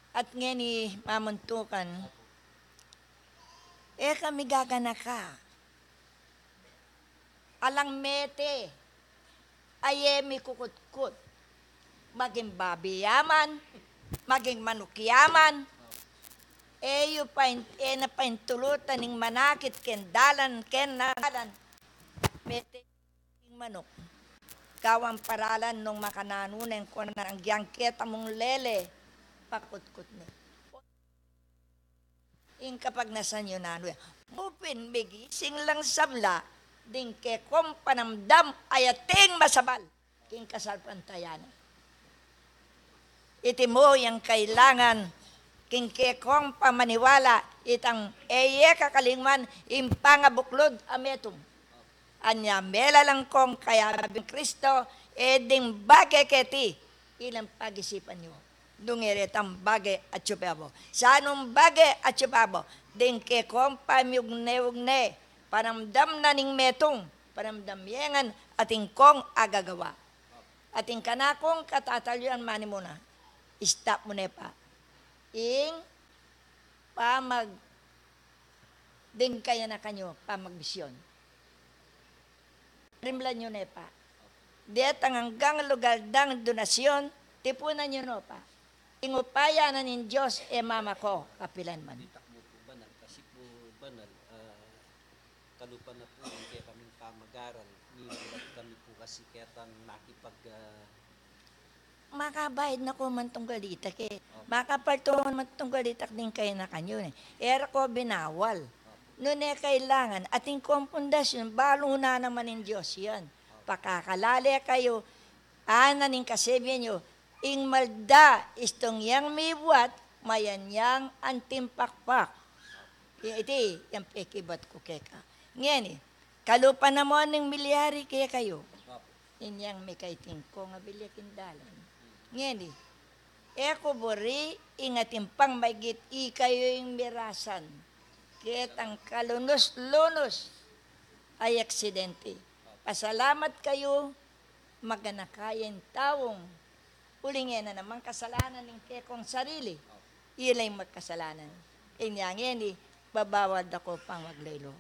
At ngeni mamuntukan, e kami gaganaka. Alang mete, aye mikukutkut. Maging babi ya man, maging manuk ya man, e yu pain-, e na paintulutan ing manakit keng dalan, keng dalan. Mete ing manuk. Gawan paralan nung makananu neng kona nang yang keta mung lele, pakutkut ne. Ing kapagnasan yu nanu ya. Mu pin migising lang sabla, ding kekong panamdam a ating masabal. king kasalpantayanan. Iti mu yang kailangan king kekong pamaniwala, itang e ye kakalingwan ing pangabuklud a metung. Anya melalang kong kayabing Kristo, e ding bage keti ilang pagisipan yu. Nung e retang bage atyu pa bo. Sanung bage atyu pa bo, ding kekong pamiugne-ugne, panamdam na ning metung, panamdam ye ngan atin kong agagawa. Atin kanakung katatalyuan manimuna. Stop mu ne pa ing pamag-, ding kayanakan yu, pamagmisyon. Rimlan yu ne pa. Detang anggang lugal dang donasyon, tipunan yu no pa. Ing upaya na ning Dios e mamako kapilan man. Ditak mu pu banal, kasi pu banal, ah, kalupa na pu ing kekaming pamagaral, mimulat kami pu kasi ketang makipag, ah, makabayad na ku man tunggal ditak e. Makapaltungan man tunggal ditak ding kayanakan yu e. E ra ku binawal. Nune kailangan, atin kong pundasyon, balu na naman ning Dios yan. Pakakalale kayu, ana ning kasebian yu, ing malda istung yang mibuat, mayan yang anting pakpak. I-, iti, yang pekibat ku keka. Ngeni, kalupa na mu ning milyari kekayu. Inyang mikating kong abilya king dalan. Ngeni, e ku buri ing atin pang maigit, ikayu ing mirasan. Ketang kalunus-lunus a aksidente. Pasalamat kayu, maganaka ya ing taung uling e na naman kasalanan ing kekong sarili. Ila ing makasalanan. Inya ngeni, babawal da ku pang maglaylo.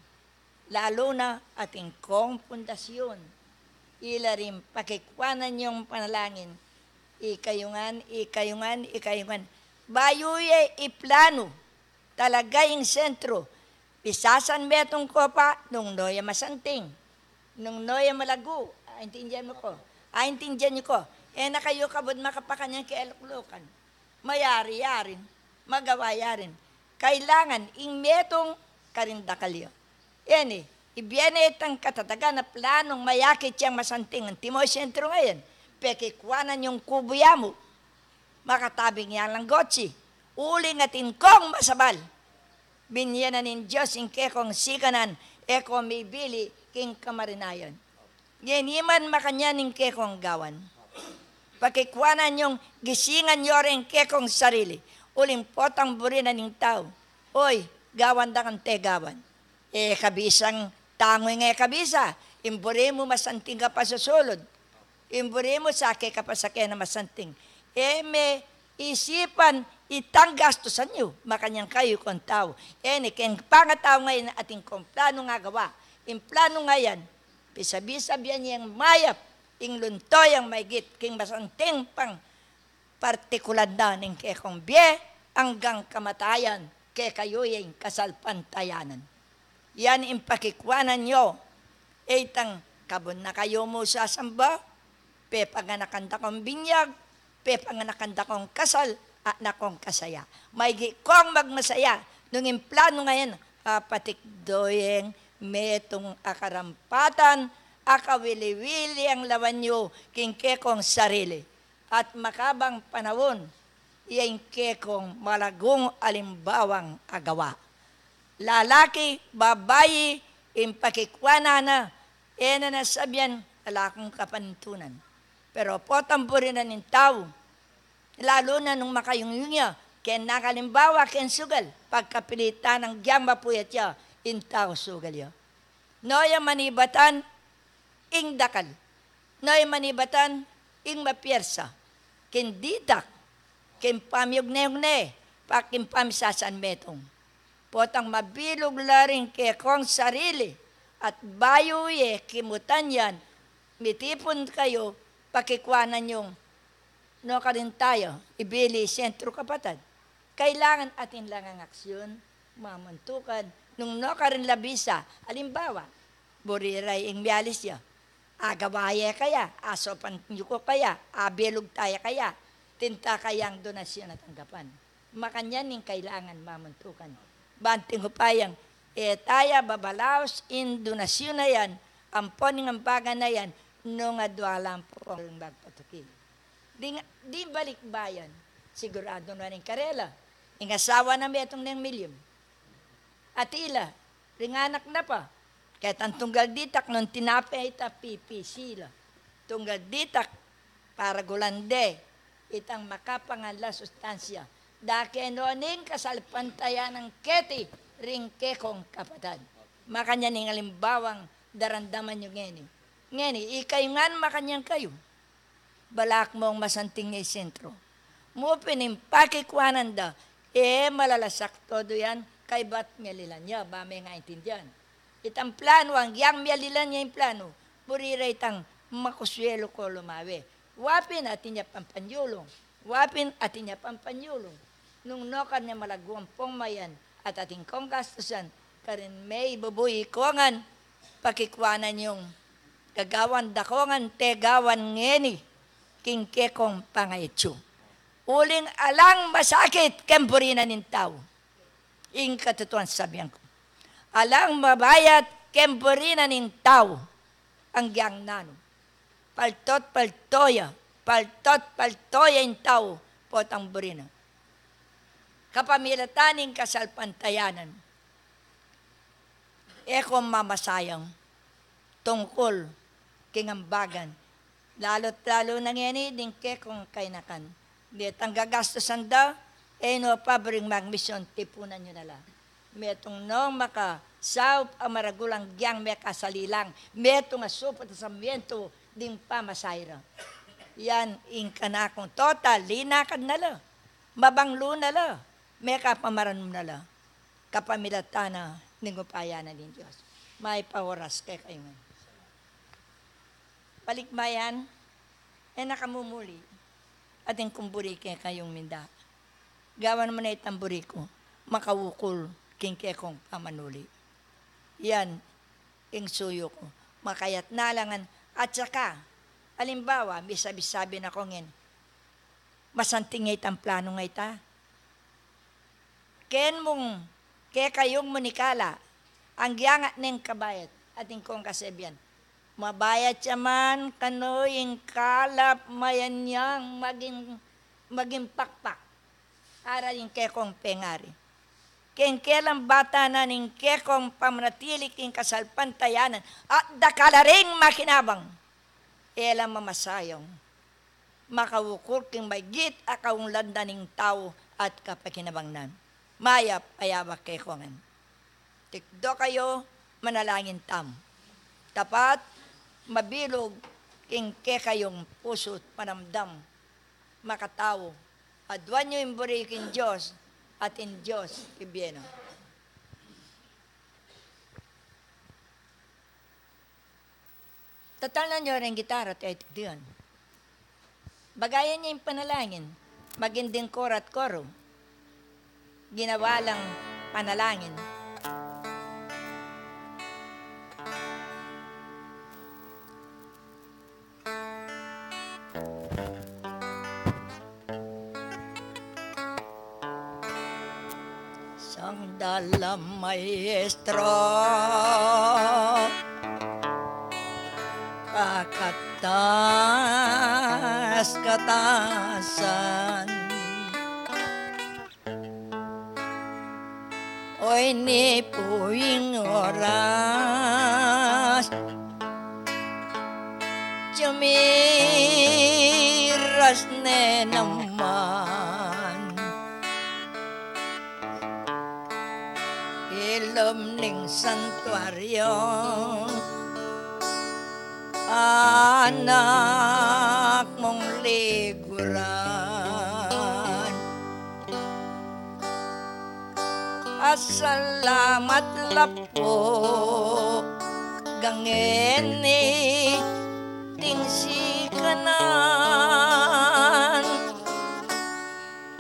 Lalu na atin kong pundasyon. Ila ring pakikwanan yung panalangin. Ikayu ngan, ikayu ngan, ikayu ngan. Bayu ye iplanu. Talaga ing sentro. Pisasan metung ko pa, nung no ya masanting. Nung no ya malagu. Aintindian mu ko? Aintindian yu ko? E na kayu kabud makapakanyan keluklukan. Mayari-yarin, magawa yarin. Kailangan ing metung karing dakal ya. Eni, ibie ne itang katatagan a planung mayakit yang masanting. Antimo ing sentro ngayan, pekikwanan yung kubu ya mu. Makatabing yang langgochi. Uling atin kong masabal. Binye na ning Dios ing kekong sikanan, e ko mibili king kamarinayan. Ngeni man makanyan ing kekong gawan. Pakikwanan yung gisingan yo ring kekong sarili. Uling potang buri na ning tau. Oy, gawan da kang te gawan. E kabisang tangu ing e kabisa. Ing buri mu masanting ka pa susulud. Ing buri mu sake ka pa sake na masanting. E me isipan itang gastusan yu. Makanyan kayu kong tau. Eni keng pangatau ngayan atin kong planung agawa. Ing planu ngayan, pisabi-sabian yang mayap, ing lunto yang maigit, king masanting pang partikulan na ning kekong bie, anggang kamatayan, kekayu ya ing kasalpantayanan. Yan ing pakikwanan yo, itang kabud na kayu mu sasamba, pepanganakan da kong binyag, pepanganakan da kong kasal, at na kong kasaya. Maigi kong magmasaya, nung ing planu ngayan, apatikdo yeng metung a karampatan, akawili-wili ang lawan yu, king kekong sarili. At makabang panaun, iya ing kekong malagung alimbawang agawa. Lalaki, babai, ing pakikwanan na, e na na sabian, ala kung kapantunan. Pero potang buri na ning tau, lalu na nung makayungyung ya, keng nakalimbawa, keng sugal, pagkapilitan nang gyang mapuyat ya, ing tau sugal ya. No ya manibatan, ing dakal. No ya manibatan, ing mapiersa. King ditak, king pamiugne-ugne, pa king pamisasan metung. Potang mabilug la ring kekong sarili, at bayu ye kimutan yan, mitipun kayu, pakikwanan yung no karin taya, ibili sentro kapatad. Kailangan atin lang ang aksyon, mamuntukan, nung no karin labisa, alimbawa, buri ra ing mialis ya. Agawa ye kaya, asopan yu ko kaya, abilug taya kaya, tinta kayang donasyon a tanggapan. Makanyan ing kailangan mamuntukan. Banting upayang, e taya babalaus ing donasyun a yan, ampon ing ambagan a yan, nung adua lang pung magpatuki. Ding, ding balikbayan, siguradu na ning karela. Ing asawa na metung neng milyun. At ila, ring anak na pa. Ketang tunggal ditak nung tinape ita pipisi la. Tunggal ditak para gulan de, itang makapangan la sustansya. Dake no ning kasalpantayanan keti ring kekong kapatad. Makanyan ing alimbawang daramdaman yu ngeni. Ngeni, ikayu ngan makanyan kayu. Balak mung masanting ya i sentro mu pin ing pakikuanan da, e malalasak todo yan, kaybat mialilan ya, ba me ngan intindian. Itang planu, anggiyang mialilan ya ing planu, buri ra itang makuswelu ko lumawe. Wa pin atin ya pang panyulung, wa pin atin ya pang panyulung. Nung nukarin ya malaguang pung mayan at atin kong gastusan, karin me ibubuy ko ngan, pakikuanan yung gagawan da ko ngan tegawan ngeni, king kekong pangaitsu. Uling alang masakit keng buri na ning tau. Ing katutuan sabian ku. Alang mabayat keng buri na ning tau. Anggiyang nanu. Paltot palto ya, paltot palto ya ing tau, potang buri na. Kapamilatan ning kasalpantayanan. E ko mamasayang tungkul king ambagan. Lalu't lalu na ngeni ding kekong kainakan. Detang gagastusan da, e no pa buring magmisyon, tipunan yu na la. Metung nong makasaup a maragul anggiyang mekasali lang, metung a suput a samientu ding pamasahe ra. Yan ing kanakung total, linakad na la, mabanglu na la, mekapamaranum na la. Kapamilatan na ning upaya na ning Dios. Mayap a oras kekayu ngan. Balikbayan, e na ka mumuli. Atin kung buri kekayung minda. Gawan mu na itang buri ku, makaukul king kekong pamanuli. Yan ing suyu ku. Makayat na la ngan, at saka, alimbawa, misabi-sabi na ko ngeni, masanting ya itang planu ngeni ta. Ken mung kekayung munikala, anggiyang at neng kabayat, atin kong kasebian. Mabayat ya man kanu ing kalap, mayan yang maging, maging pakpak. Ara ing kekong pengari. Keng kelang bata na ning kekong pamanatili king kasalpantayanan, at dakal a ring makinabang. E la mamasayang makaukul king maygit a kaunladan ning tau at kapakinabang na. Mayap a yabak kekongan. Tikdo kayu, manalangin tamu. Tapat, mabilug king kekayung pusu't panamdam. Makatau, aduan yu ing buri king Dios, at ing Dios king bie na. Tatalnan yu ring gitara, te, tikdian. Bagayan yu ing panalangin, maging ding koro at koro. Ginawa lang panalangin. Sangdal a maestro, kakatas-katasan. Oy, ni pu ing oras, jumiras ne naman. Ilub ning santuaryo, anak mung liguran. Asalamat la pu, gangeni ding sikanan,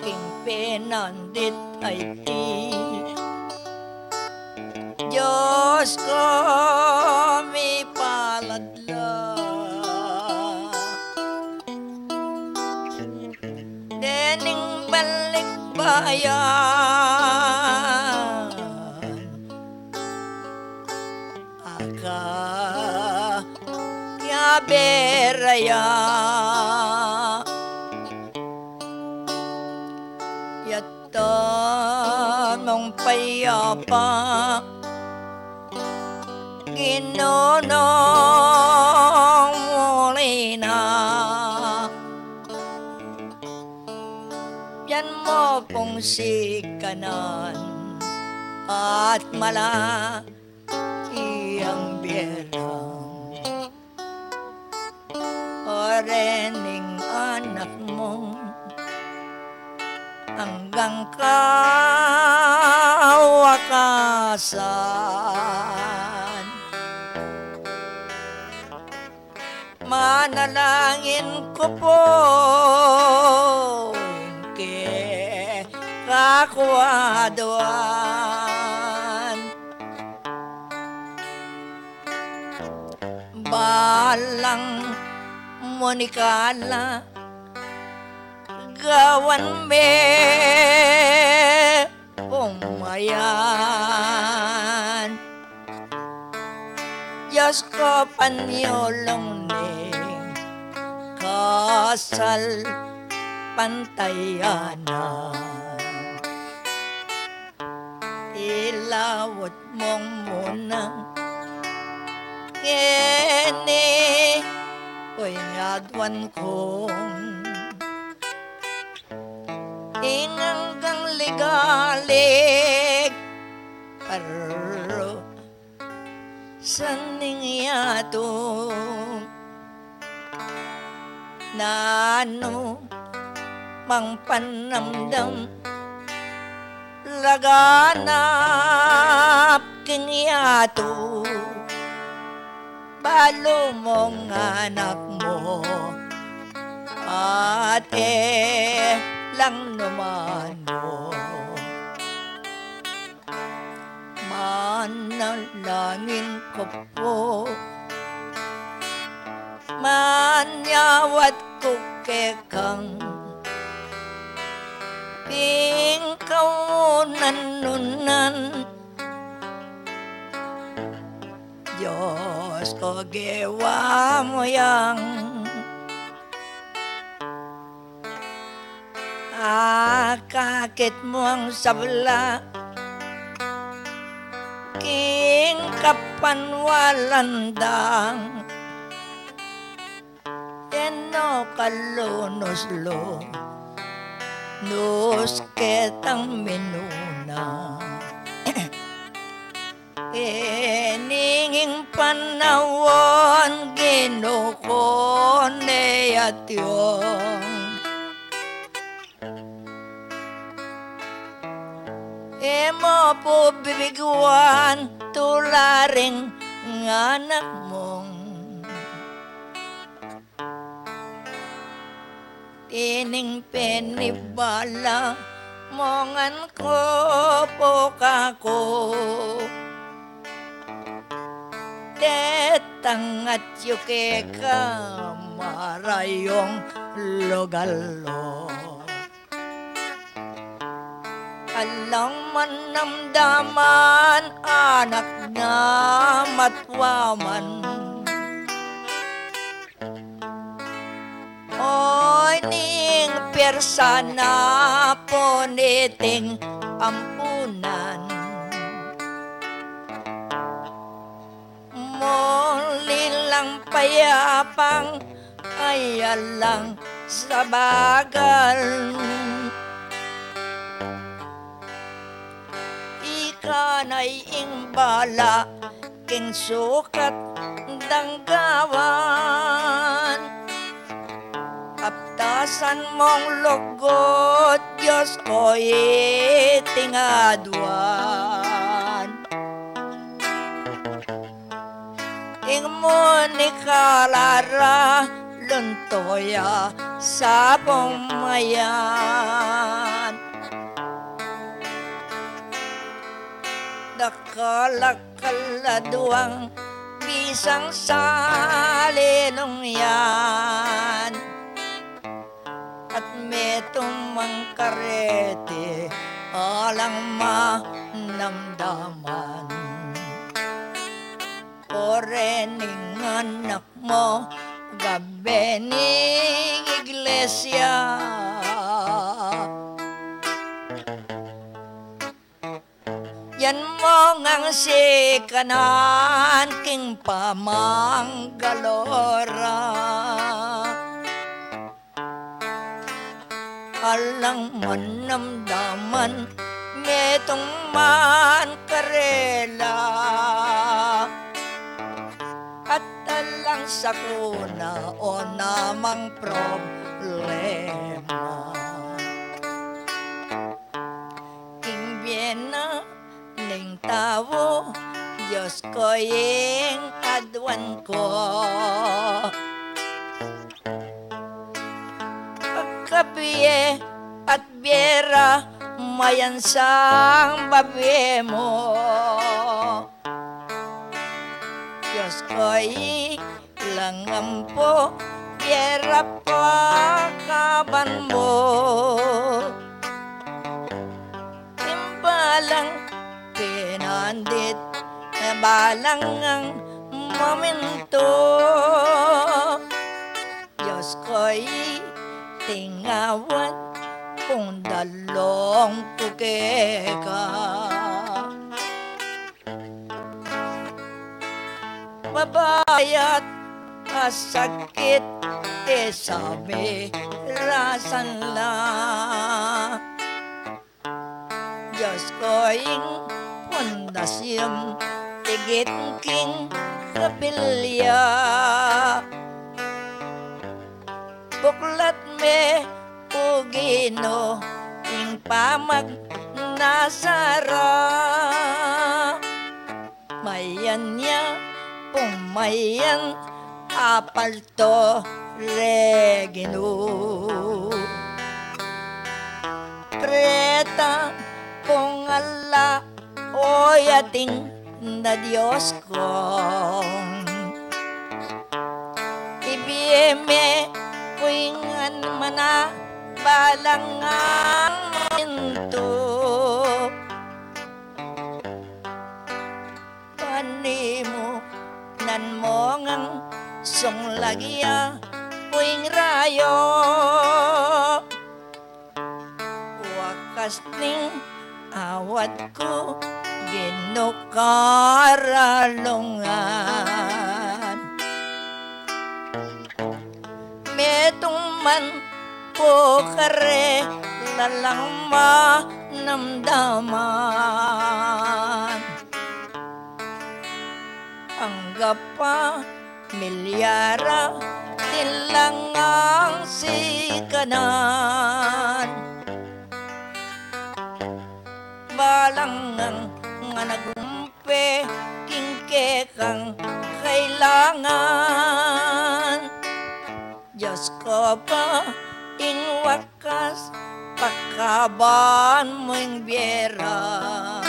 king penandit a iti. Dios ku, mipalad la dening balikbayan. Aka, kaya pera ya. Yata mung payapa, Ginung Molina, bian mu pung sikanan at mala iyang bierang. O rening anak mung anggang kawakasan, manalangin ku pu ing keka ku aduan. Balang Monikala, gawan me pumayan. Dios ku, panyulung ning kasalpantayanan. Ilaut mung muna keni, o ing aduan kung ing anggang ligalig, paru sa ning yatu. Nanu mang panamdam laganap king yatu, balu mung anak mu, ate lang numanu. Manalangin ku pu, manyawad ku kekang, pin kaunan-unan. Dios ku, gewa mu yang akakit mung sabla king kapanwalan dang, e no kalunus lunus ketang minuna. Kening panaun, Ginu ku, ne atiu, e mu pu bibiguan tula ring anak mung ining penibala mu ngan ku pu kaku. Detang atyu keka marayung lugal lu. Alang manamdaman, anak na matwa man. O ning persana pun iting ampunan, muli lang payapang ayalang sabagal. Ika na ing bala king sukat dang gawan. Aptasan mung lugud, Dios ku, iting aduan. Ing Monikala, luntu ya sa pumayan. Dakal a kaladuang bisang salilung yan. At metung mang kareti alang manamdaman. O rening anak mu, gabe ning iglesia. Yan mu ngang sikanan king pamanggalora. Alang manamdaman, metung man karela. At alang sakuna o namang problema. King bie na ning tau, Dios ko ing aduan ku. Pagkabie at bie ra, mayansang babie mu. Dios ko, ilang ampo, bie ra pakaban mu. Ing balang pinandit, balang ngang mamintu. Dios ko, iti ngawad kung dalung ku keka. Mabayat a sakit, e sa mi rasan la. Dios ko, ing pundasyun, igit king kapilya. Buklat me, O Ginu, ing pamagnasara. Mayan ya, pumayan, apalto, Reginu. Preta kung ala, o yating na Dios kung ibie me, kuingan mana, balang ngang mintu. Panimunan mu ngang sunglag ya, kuing rayo. Wakas ning awat ku, Ginu, karalungan. Metung man pu kare, lalang manamdaman. Angga pa milyar a atin lang ngang sikanan. Balang ngang agumpe king kekang kailangan. Dios ko pa ing wakas, pakaban mu ing bie rang.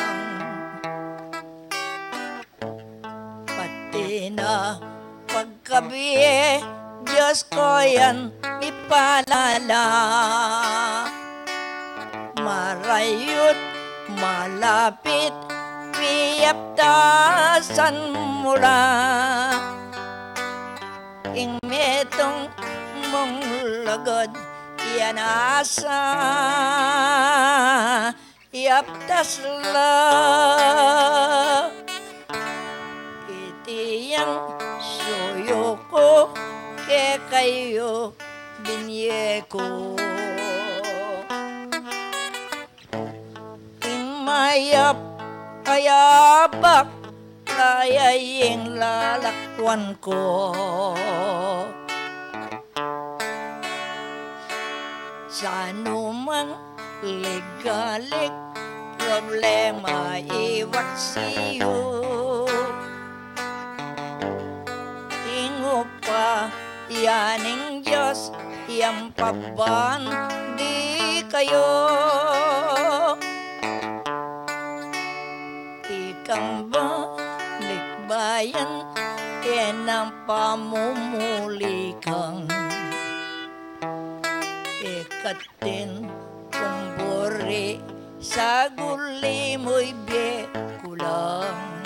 Pati na pagkabie, Dios ko, yan ipalala. Marayut, malapit, piyaptasan mu la. Ing metung mung lugud, yan asa yaptas la. Iti yang suyu ku kekayu, binye ku. Ing mayap a yabak, kaya ing lalakwan ku. Sa numang ligalik, problema iwat siyu. Ing upaya ning Dios, yang paban dikayu. Ikang balikbayan, kena pamumulikan. Ikatin kung buri, saguli mu ibie ku lang.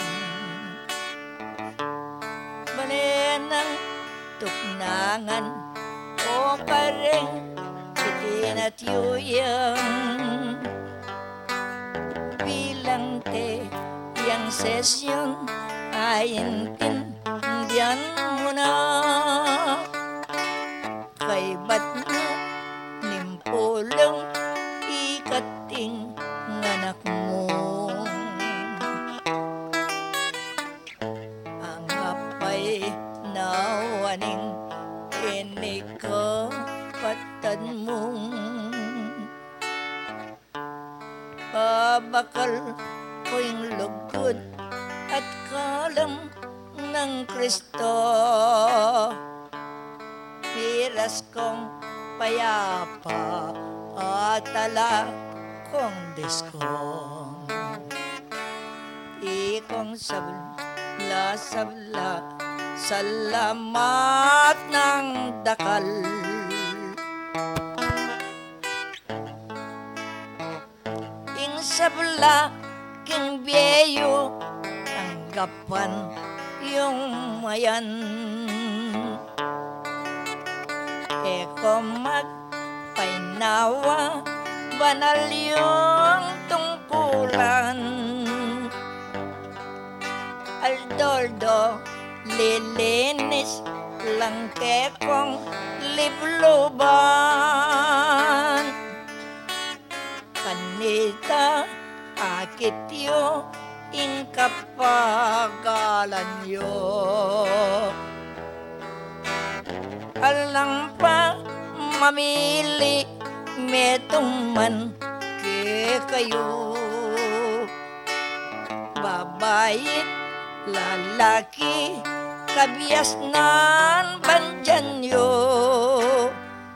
Bale nang tuknangan o kareng itinatyu yang bilang te yang sesyon ay intindian mu na. Kaybat na ning pulung ikating anak mu. Angapay na waning ini kapatad mung abakal ku ing lugud at kalam nang Kristo. Piras kung payapa at ala kung diskong. Ikong sabla, sabla, salamat nang dakal. Ing sabla king bie yu, tanggapan yung mayan. E ko magpainawa, banal yung tungkulan. Aldo-aldo, lilinis lang kekong libluban. Kanita akit yu ing kapagalan yu. Alang pamamili metung man kekayu. Babai't lalaki, kabiasnan bandyan yu.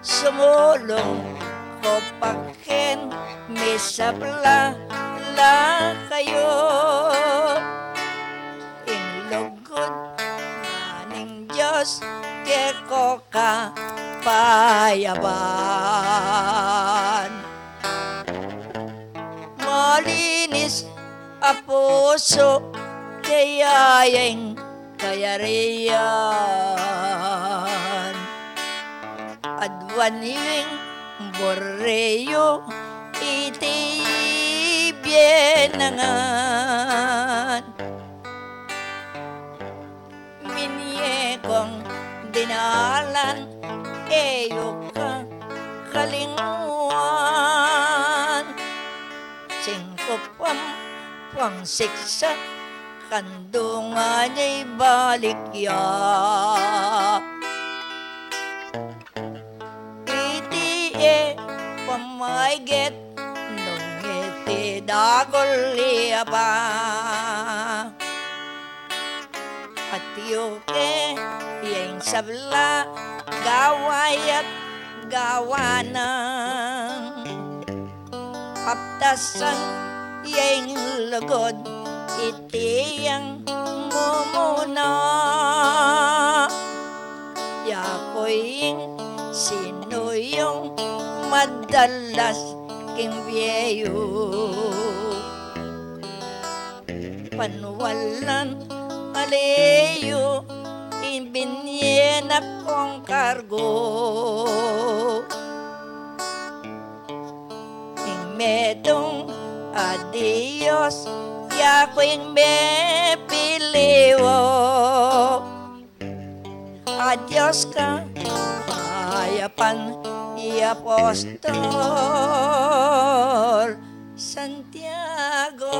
Sumulung ko pa ken, misabla la kayu. Ing lugud na ning Dios keko kapayapan. Malinis a pusu, kaya ing kayarian. Aduan ing buri yu iti bie na ngan. Minye kong dinalan, e yu kakalingwan. Singkup ampong siksa, kandungan ya ibalik ya. Iti e pamaygit nung iti dagul ya pa. Atiu ke ya ing sabla, gawa ya't gawa na. Aptasan ya ing lugud, iti yang mumuna. Ya ku ing sinuyung madalas king bie yu. Panwalan ali yu ing binye na kong kargu. Ing metung a Dios, ya ku ing mepili yu. A Dios ka, ayapan i Apostol Santiago.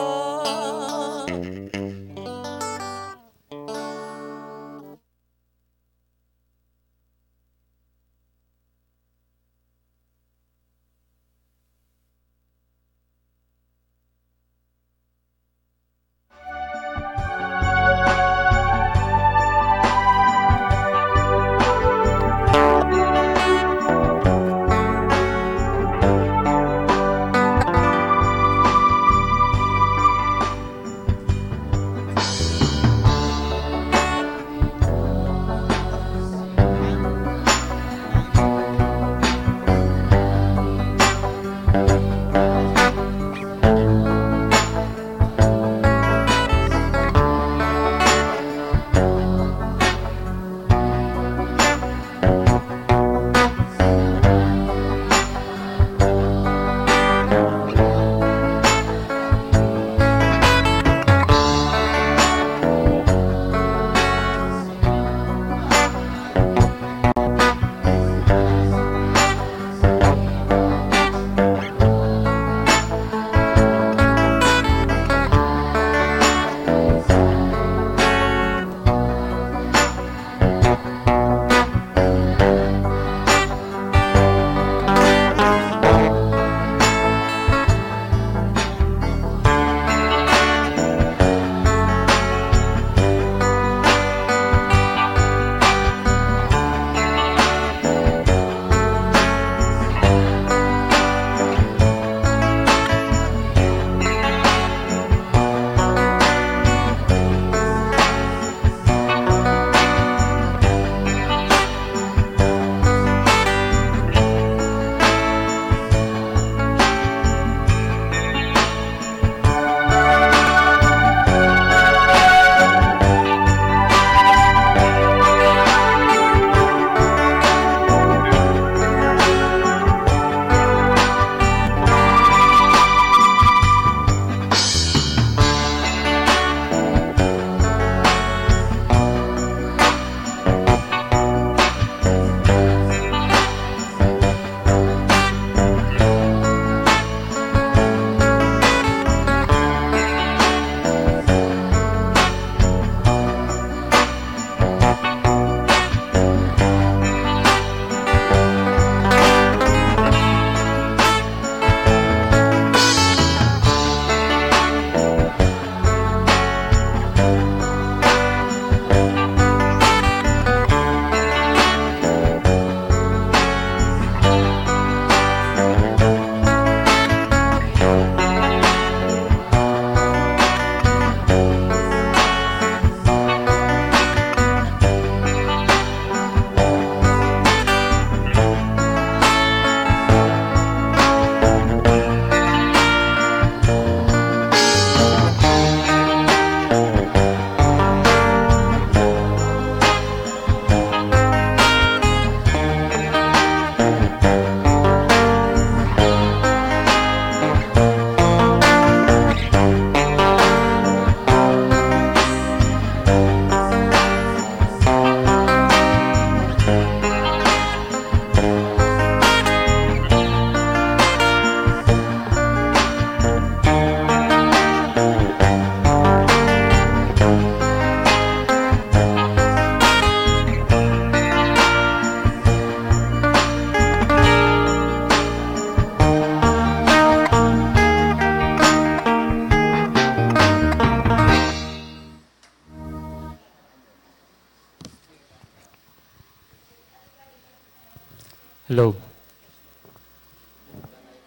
Hello.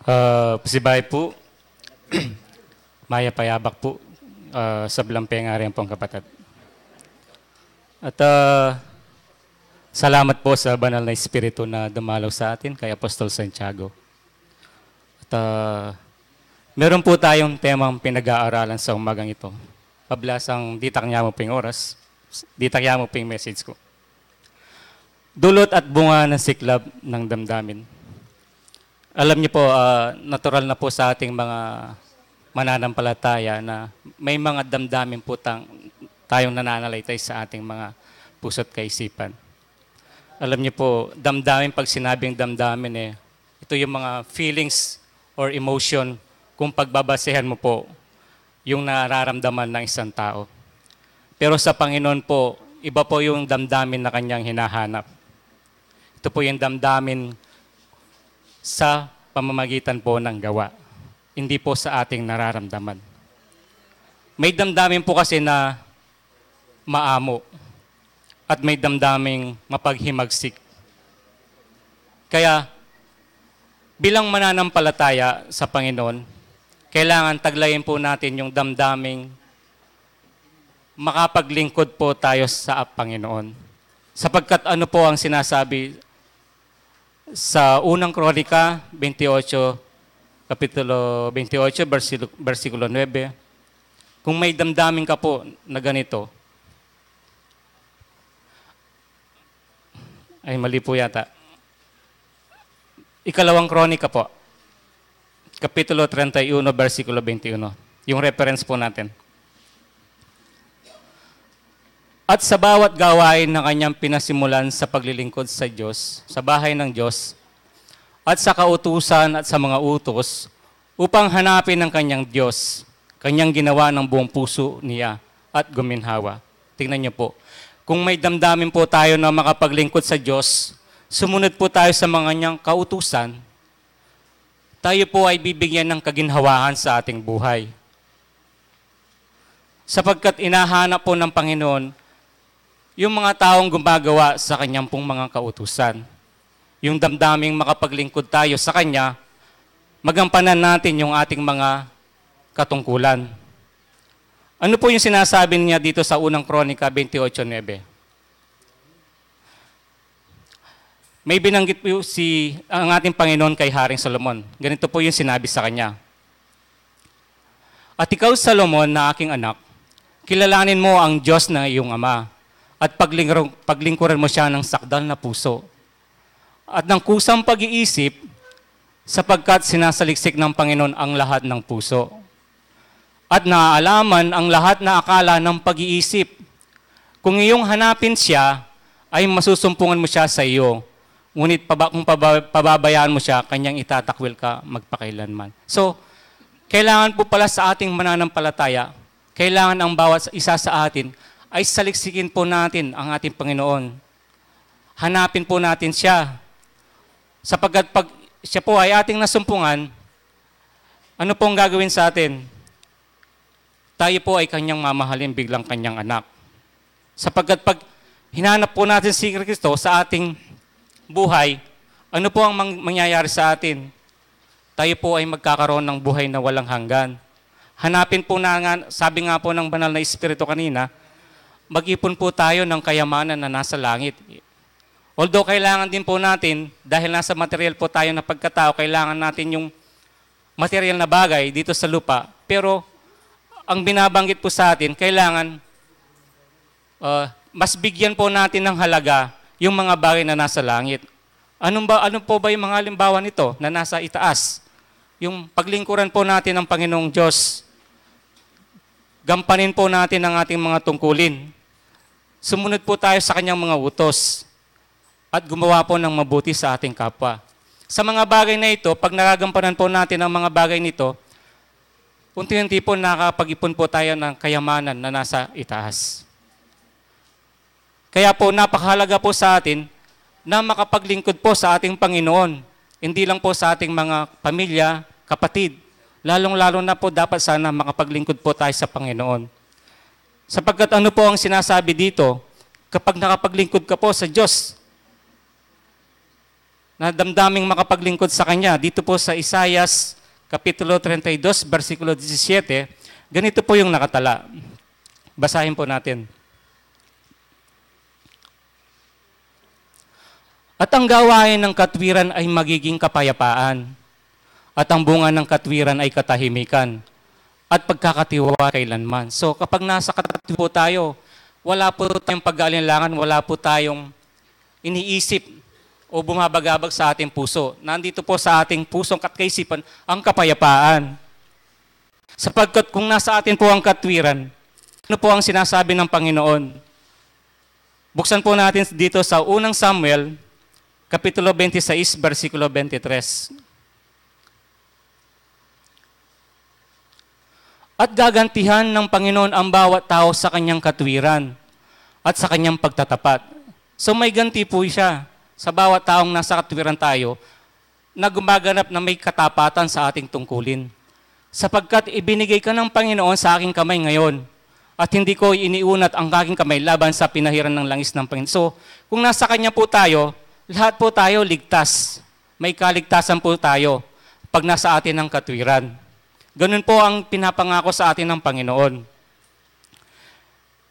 Ah, pasibayu pu, mayap a abak pu, ah, sablang pengarin pung kapatad. At, ah, salamat po sa Banal na Espiritu na dumalaw sa atin kay Apostol Santiago. At, ah, meron po tayong temang pinag-aaralan sa umagang ito. Pablasang ditak niya mo ping oras, ditak niya mo ping message ko. Dulot at bunga ng siklab ng damdamin. Alam niyo po, ah, natural na po sa ating mga mananampalataya na may mga damdamin po tang-, tayong nananalaitay sa ating mga puso't kaisipan. Alam niyo po, damdamin, pag sinabing damdamin, eh, ito yung mga feelings or emotion kung pagbabasehan mo po yung nararamdaman ng isang tao. Pero sa Panginoon po, iba po yung damdamin na kanyang hinahanap. Ito po yung damdamin sa pamamagitan po ng gawa, hindi po sa ating nararamdaman. May damdamin po kasi na maamo at may damdaming mapaghimagsik. Kaya, bilang mananampalataya sa Panginoon, kailangan taglayin po natin yung damdaming makapaglingkod po tayo sa Panginoon. Sapagkat ano po ang sinasabi sa unang Kronika twenty-eight, Kapitulo twenty-eight, bersikulo, bersikulo nuebe, kung may damdamin ka po na ganito, ay, mali po yata. Ikalawang Kronika po, Kapitulo treinta y uno, bersikulo twenty-uno. Yung reference po natin. At sa bawat gawain na kanyang pinasimulan sa paglilingkod sa Diyos, sa bahay ng Diyos, at sa kautusan at sa mga utos, upang hanapin ang kanyang Diyos, kanyang ginawa ng buong puso niya at guminhawa. Tingnan niyo po, kung may damdamin po tayo na makapaglingkod sa Diyos, sumunod po tayo sa mga niyang kautusan, tayo po ay bibigyan ng kaginhawaan sa ating buhay. Sapagkat inahanap po ng Panginoon yung mga taong gumagawa sa kanyang pong mga kautusan. Yung damdaming makapaglingkod tayo sa kanya, magampanan natin yung ating mga katungkulan. Ano po yung sinasabi niya dito sa unang Kronika twenty-eight nuebe? May binanggit po si, ang ating Panginoon kay Haring Solomon. Ganito po yung sinabi sa kanya, "At ikaw, Solomon, na aking anak, kilalanin mo ang Diyos na iyong ama, at paglingkur-, paglingkuran mo siya ng sakdal na puso, at ng kusang pag-iisip, sapagkat sinasaliksik ng Panginoon ang lahat ng puso, at naaalaman ang lahat na akala ng pag-iisip. Kung iyong hanapin siya, ay masusumpungan mo siya sa iyo. Ngunit paba-, kung paba-, pababayaan mo siya, kanyang itatakwil ka magpakailanman." So, kailangan po pala sa ating mananampalataya, kailangan ang bawat isa sa atin ay saliksikin po natin ang ating Panginoon. Hanapin po natin siya. Sapagkat pag siya po ay ating nasumpungan, ano pong gagawin sa atin? Tayo po ay kanyang mamahalin bilang kanyang anak. Sapagkat pag hinanap po natin si Kristo sa ating buhay, ano po ang mang-, mangyayari sa atin? Tayo po ay magkakaroon ng buhay na walang hanggan. Hanapin po na nga, sabi nga po ng Banal na Espiritu kanina, mag-ipon po tayo ng kayamanan na nasa langit. Although kailangan din po natin, dahil nasa material po tayo na pagkatao, kailangan natin yung material na bagay dito sa lupa. Pero ang binabanggit po sa atin, kailangan, ah, mas bigyan po natin ng halaga yung mga bagay na nasa langit. Anong ba, ano po ba yung mga halimbawa nito na nasa itaas? Yung paglingkuran po natin ng Panginoong Diyos, gampanin po natin ang ating mga tungkulin. Sumunod po tayo sa kanyang mga utos at gumawa po ng mabuti sa ating kapwa. Sa mga bagay na ito, pag nagagampanan po natin ang mga bagay nito, unti-unti po nakakapag-ipon po tayo ng kayamanan na nasa itaas. Kaya po, napakahalaga po sa atin na makapaglingkod po sa ating Panginoon. Hindi lang po sa ating mga pamilya, kapatid. Lalong-lalo na po, dapat sana makapaglingkod po tayo sa Panginoon. Sapagkat ano po ang sinasabi dito? Kapag nakapaglingkod ka po sa Diyos, na damdaming makapaglingkod sa Kanya. Dito po sa Isaias Kapitulo treinta y dos, bersikulo disisyete, ganito po yung nakatala. Basahin po natin. At ang gawain ng katwiran ay magiging kapayapaan, at ang bunga ng katwiran ay katahimikan at pagkakatiwala kailanman. So, kapag nasa katwiran po tayo, wala po tayong pag-aalinlangan, wala po tayong iniisip o bumabagabag sa ating puso. Nandito po sa ating puso at kaisipan ang kapayapaan. Sapagkat kung nasa atin po ang katwiran, ano po ang sinasabi ng Panginoon? Buksan po natin dito sa unang Samuel, Kapitulo twenty-six, bersikulo twenty-three. At gagantihan ng Panginoon ang bawat tao sa kanyang katwiran at sa kanyang pagtatapat. So, may ganti po siya sa bawat taong nasa katwiran tayo na gumaganap na may katapatan sa ating tungkulin. Sapagkat ibinigay ka ng Panginoon sa aking kamay ngayon, at hindi ko iniunat ang aking kamay laban sa pinahiran ng langis ng Panginoon. So, kung nasa Kanya po tayo, lahat po tayo ligtas. May kaligtasan po tayo pag nasa atin ang katwiran. Ganun po ang pinapangako sa atin ng Panginoon.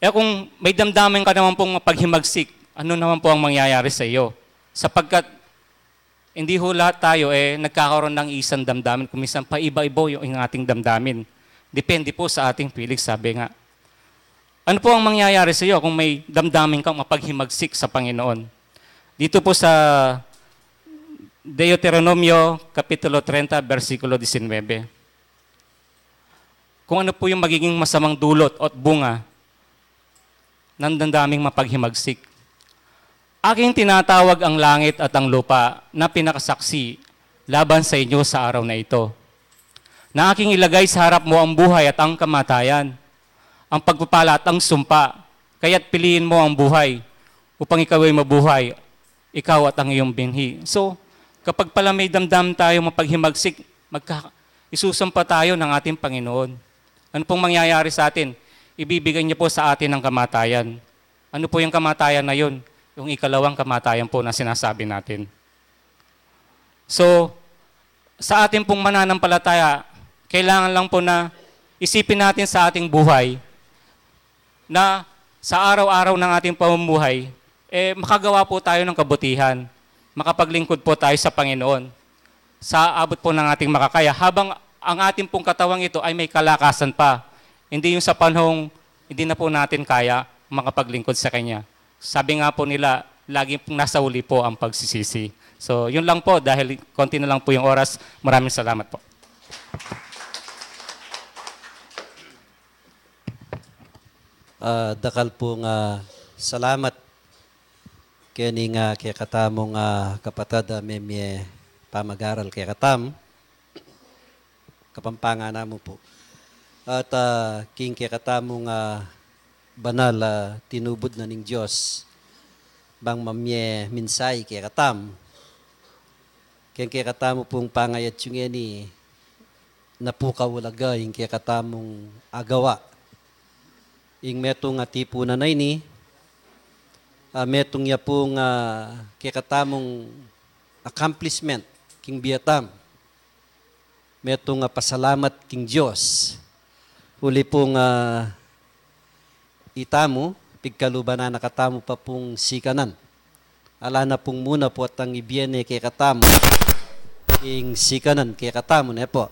E kung may damdamin ka naman pong mapaghimagsik, ano naman po ang mangyayari sa iyo? Sapagkat hindi ho lahat tayo, eh, nagkakaroon ng isang damdamin. Kung minsan, paiba-iba yung ating damdamin. Depende po sa ating feeling, sabi nga. Ano po ang mangyayari sa iyo kung may damdamin kang mapaghimagsik sa Panginoon? Dito po sa Deuteronomio Kapitulo treinta, bersikulo disinwebe. Kung ano po yung magiging masamang dulot at bunga ng damdaming mapaghimagsik. Aking tinatawag ang langit at ang lupa na pinakasaksi laban sa inyo sa araw na ito, na aking ilagay sa harap mo ang buhay at ang kamatayan, ang pagpapala at ang sumpa. Kaya't piliin mo ang buhay upang ikaw ay mabuhay, ikaw at ang iyong binhi. So, kapag pala may damdam tayo mapaghimagsik, magka-, isusumpa tayo ng ating Panginoon. Ano pong mangyayari sa atin? Ibibigay niya po sa atin ang kamatayan. Ano po yung kamatayan na yun? Yung ikalawang kamatayan po na sinasabi natin. So, sa ating pong mananampalataya, kailangan lang po na isipin natin sa ating buhay na sa araw-araw ng ating pamumuhay, eh, makagawa po tayo ng kabutihan. Makapaglingkod po tayo sa Panginoon sa abot po ng ating makakaya. Habang ang ating pong katawang ito ay may kalakasan pa, hindi yung sa panahong hindi na po natin kaya makapaglingkod sa Kanya. Sabi nga po nila, lagi pong nasa huli po ang pagsisisi. So, yun lang po, dahil konti na lang po yung oras. Maraming salamat po. Ah, dakal pung, ah, salamat keni nga kekatamung, ah, kapatad, ah, memie pamagaral kekatam. Kapampangan na mu pu. At, ah, king kekatamung, ah, banal, ah, tinubud na ning Dios bang mamie minsai kekatam. Keng kekatamu pung pangayat yu ngeni, napukaulaga ing kekatamung agawa. Ing metung a tipunan a ini, ah, metung ya pung, ah, kekatamung accomplishment king bie tam. Metung a pasalamat king Dios. Uli pung, ah, itamu, pigkaluban na katamu pa pung sikanan. Ala na pung muna potang ibie ne kekatamu ing sikanan kekatamu, ne pu.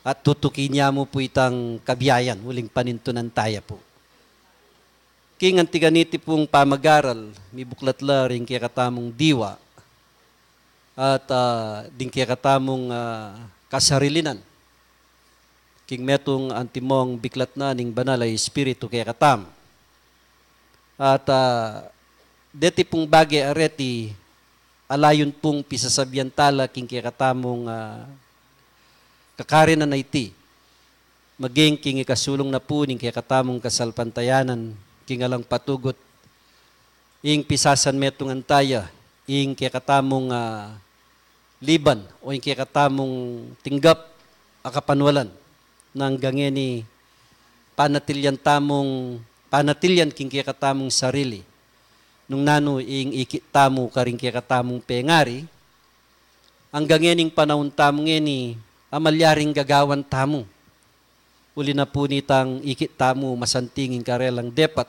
At tutukin ya mu pu itang kabiayan, uling panintunan taya pu. King antiganiti pung pamagaral, mibuklat la ring kekatamung diwa at, ah, ding kekatamung, ah, kasarilinan. King metung antimong biklat na ning Banal a Espiritu kekatam. At, ah, deti pung bage a reti, alayun pung pisasabian tala king kekatamung, ah, kakarinan a iti. Maging king ikasulung na pu ning kekatamung kasalpantayanan king alang patugut. Ing pisasan metung antaya, ing kekatamung, ah, liban o ing kekatamung tinggap a kapanwalan nang gange ni panatilyan tamung, panatilyan king kekatamung sarili. Nung nanu ing ikit tamu karing kekatamung pengari, anggang ngening panaun tamu ngeni, a malyaring gagawan tamu. Uli na pu nitang ikit tamu masanting ing karelang depat.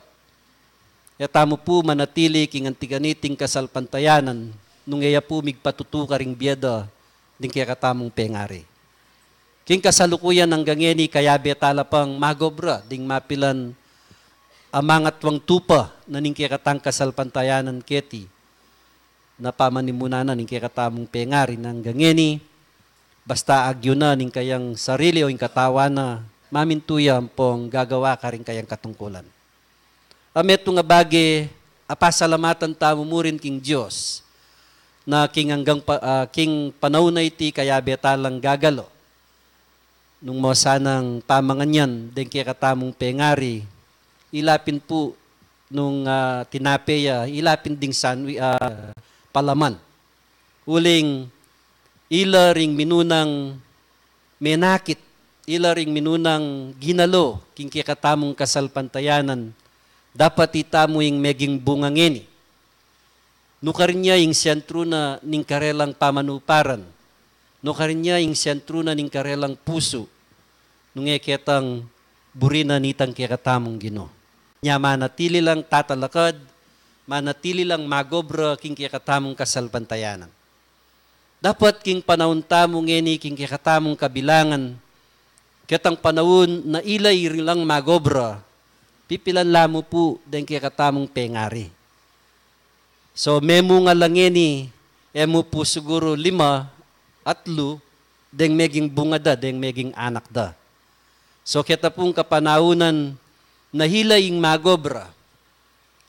E tamu pu manatili king anti kaniting kasalpantayanan, nung e ya pu migpatutu karing bie da ding kekatamung pengari. King kasalukuyan anggang ngeni kayabe tala pang magobra ding mapilan a mangatwang tupa na ning kekatang kasalpantayanan keti na pamanimunan na ning kekatamung pengari na anggang ngeni, basta agyu na ning kayang sarili o ing katawan na, mamintu ya ampong gagawa karing kayang katungkulan. A metung a bage, a pasalamatan tamu murin king Dios, na king anggang pa, ah, king panaun a iti kayabe talang gagalo. Nung mo sanang pamangan yan, deng kekatamung pengari, ila pin pu nung, ah, tinape ya, ila pin ding sanwi, ah, palaman. Uling ila ring minunang menakit, ila ring minunang ginalo king kekatamung kasalpantayanan, dapat itamu ing meging bunga ngeni. Nukarin ya ing sentru na ning karelang pamanuparan, nukarin ya ing sentru na ning karelang pusu, nung e ketang buri na nitang kekatamung Ginu. Nya manatili lang tatalakad, manatili lang magobra king kekatamung kasalpantayanan. Dapat king panaun tamu ngeni king kekatamung kabilangan, ketang panaun na ila iri lang magobra, pipilan la mu pu deng kekatamung pengari. So, memunga la ngeni, e mu pu siguru lima, atlu, deng meging bunga da, deng meging anak da. So, keta pung kapanaunan na ila ing magobra,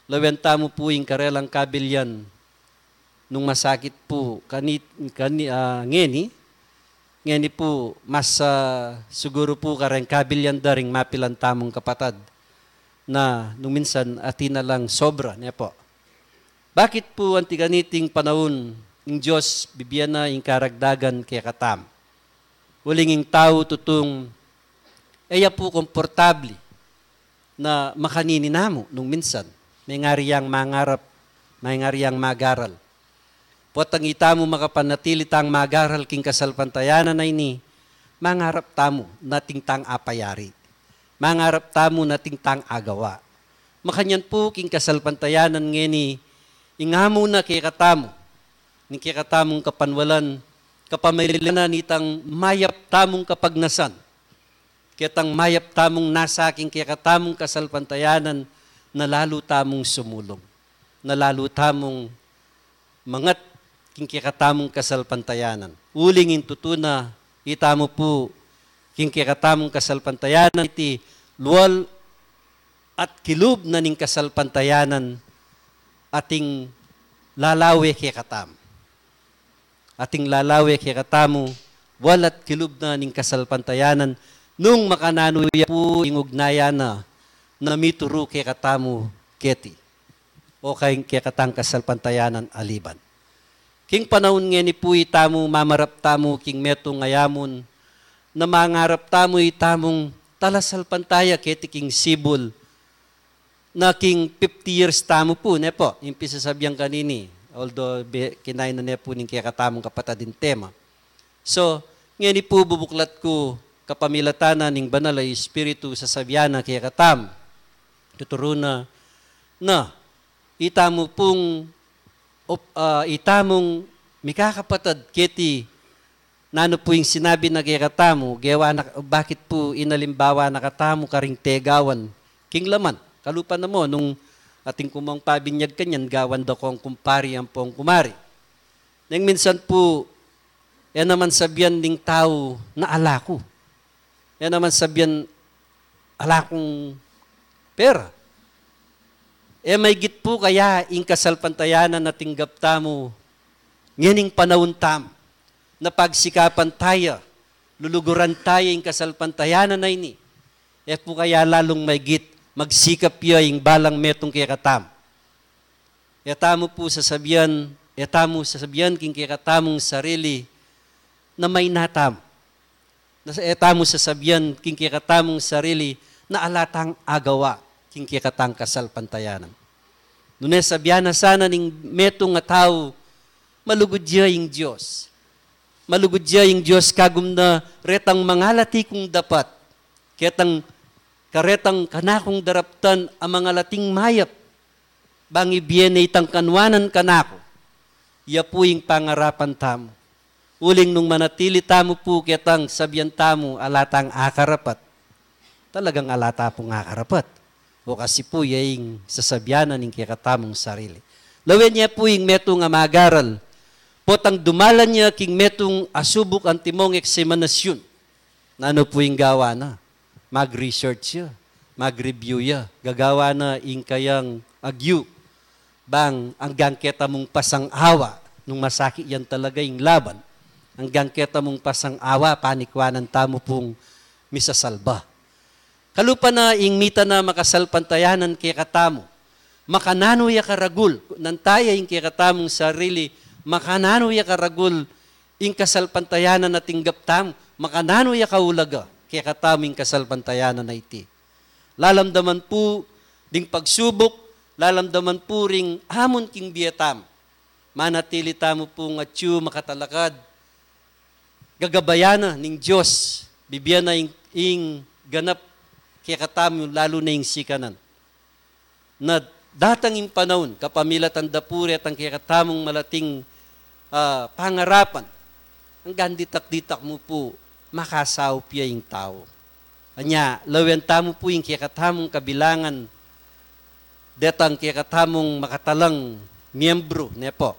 lawen tamu pu ing karelang kabilyan, nung masakit pu kani, kani, ah, ngeni, ngeni pu mas, ah, siguru pu kareng kabilyan da ring mapilan tamung kapatad na nung minsan atin na lang sobra, ne pu? Bakit pu anti kaniting panaun ing Dios bibie na ing karagdagan kekatamu? Uling ing tau tutung e ya pu komportabli na makanini namu nung minsan. Mengari yang mangarap, mengari yang magaral. Potang itamu makapanatili tang magaral king kasalpantayanan a ini, mangarap tamu na atin tang apayari. Mangarap tamu na atin tang agawa. Makanyan pu king kasalpantayanan ngeni, ing amu na kekatamu, ning kekatamung kapanwalan, kapamilinan na nitang mayap tamung kapagnasan. Ketang mayap tamung nasa king kekatamung kasalpantayanan, na lalu tamung sumulung, na lalu tamung mangat king kekatamung kasalpantayanan. Uling ing tutu na, itamu pu king kekatamung kasalpantayanan iti lual at kilub na ning kasalpantayanan ating lalawe kekatamu. Ating lalawe kekatamu, lual at kilub na ning kasalpantayanan, nung makananu ya pu ing ugnayan na, na mituru kekatamu keti, o king kekatang kasalpantayanan a liban. King panaun ngeni pu itamu mamarap tamu king metung a yamun, na mangarap tamu itamung talasalpantaya keti king sibul, na king fifty years tamu pu, ne pu, ing pisasabian kanini, although be, kinain na ne pu ning kekatamung kapatad ing tema. So, ngeni pu bubuklat ku kapamilatan na ning Banal a Espiritu sasabian na kekatamu. Tuturu na, na, itamu pung, op, ah, itamung mikakapatad keti nanu pu ing sinabi na kekatamu, gewa na, bakit pu inalimbawa na katamu karing tegawan king laman? Kalupa na mu, nung atin ku mang pabinyag kanyan, gawan da kong kumpari ampong kumari. Neng minsan pu, e naman sabian ning tau na ala ku. E naman sabian ala kung pera. E maigit pu kaya ing kasalpantayanan a tinggap tamu ngening panaun tamu, na pagsikapan taya, luluguran taya ing kasalpantayanan a ini. E pu kaya lalung maigit magsikap ya ing balang metung kekatamu? E tamu pu sasabian, e tamu sasabian king kekatamung sarili na maina tamu. Na e tamu sasabian king kekatamung sarili na ala tang agawa king kekatang kasalpantayanan. Nune sabian na sana ning metung a tau, malugud ya ing Dios. Malugud ya ing Dios kagum na retang mangalati kung dapat, ketang karetang kanakung daraptan a mangalating mayap, bang ibie ne itang kanuanan kanaku. Ya pu ing pangarapan tamu. Uling nung manatili tamu pu ketang sabian tamu ala tang akarapat, talagang ala ta pung akarapat. O kasi pu, ya ing sasabian na ning kekatamung sarili. Lawen ye pu ing metung a mag-aral, potang dumalan ya king metung a subuk antimong eksaminasyun. Nanu pu ing gawa na? Mag-research ya, mag-review ya, gagawa na ing kayang agyu. Bang anggang keta mung pasang-awa, nung masakit yan talaga ing laban, anggang keta mung pasang-awa, panikwanan tamu pung misasalba. Kalupa na ing mita na makasalpantayanan kekatamu, makananu ya karagul, nantaya ing kekatamung sarili, makananu ya karagul ing kasalpantayanan a tinggap tamu, makananu ya kaulaga kekatamu ing kasalpantayanan a iti. Lalamdaman pu ding pagsubuk, lalamdaman pu ring amun king bie tamu. Manatili tamu pung atyu makatalakad, gagabayan na ning Dios, bibie na ing, ing ganap kekatamu, lalu na ing sikanan. Na datang ing panaun, kapamilatan da pu retang kekatamung malating, ah, pangarapan, anggang ditak-ditak mu pu, makasaup ya ing tau. Anya, lawen tamu pu ing kekatamung kabilangan, detang kekatamung makatalang miyembru, ne pu.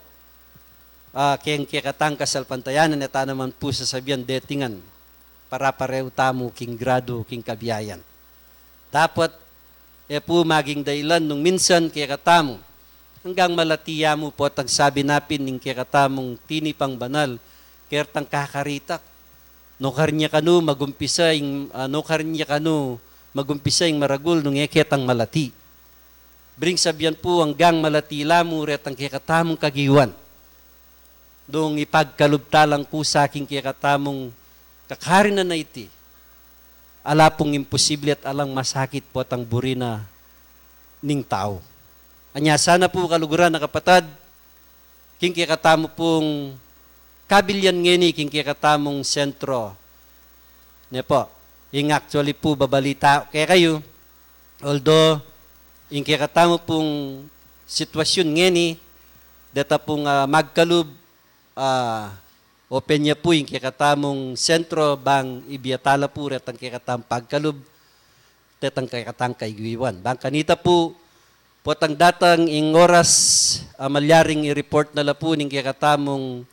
Ah, keng kekatang kasalpantayanan, e ta naman pu sasabian detingan, pare-parehu tamu king gradu, king kabiayan. Dapat, e pu maging dailan nung minsan kekatamu, anggang malati ya mu potang sabi na pin ning kekatamung tinipang banal, kertang kakaritak. Nukar ne kanu magumpisa ing, ah, nukar ne kanu magumpisa ing maragul nung e ketang malati. Bring sabian pu, anggang malati la mu retang kekatamung kagiwan, nung ipagkalub ta lang kusa king kekatamung kakarinan a iti, ala pung imposible at alang masakit potang buri na ning tau. Anya sana pu, kaluguran a kapatad, king kekatamu pung kabilyan ngeni, king kekatamung sentro. Ne pu, ing actually pu babalita ku kekayu, although ing kekatamu pung sitwasyun ngeni, deta pung, ah, magkalub, ah, open ya pu ing kekatamung sentro, bang ibie ta la pu retang kekatamung pagkalub, detang kekatang kagiwan. Bang kanita pu, potang datang ing oras, ah, malyaring i-report na la pu ning kekatamung,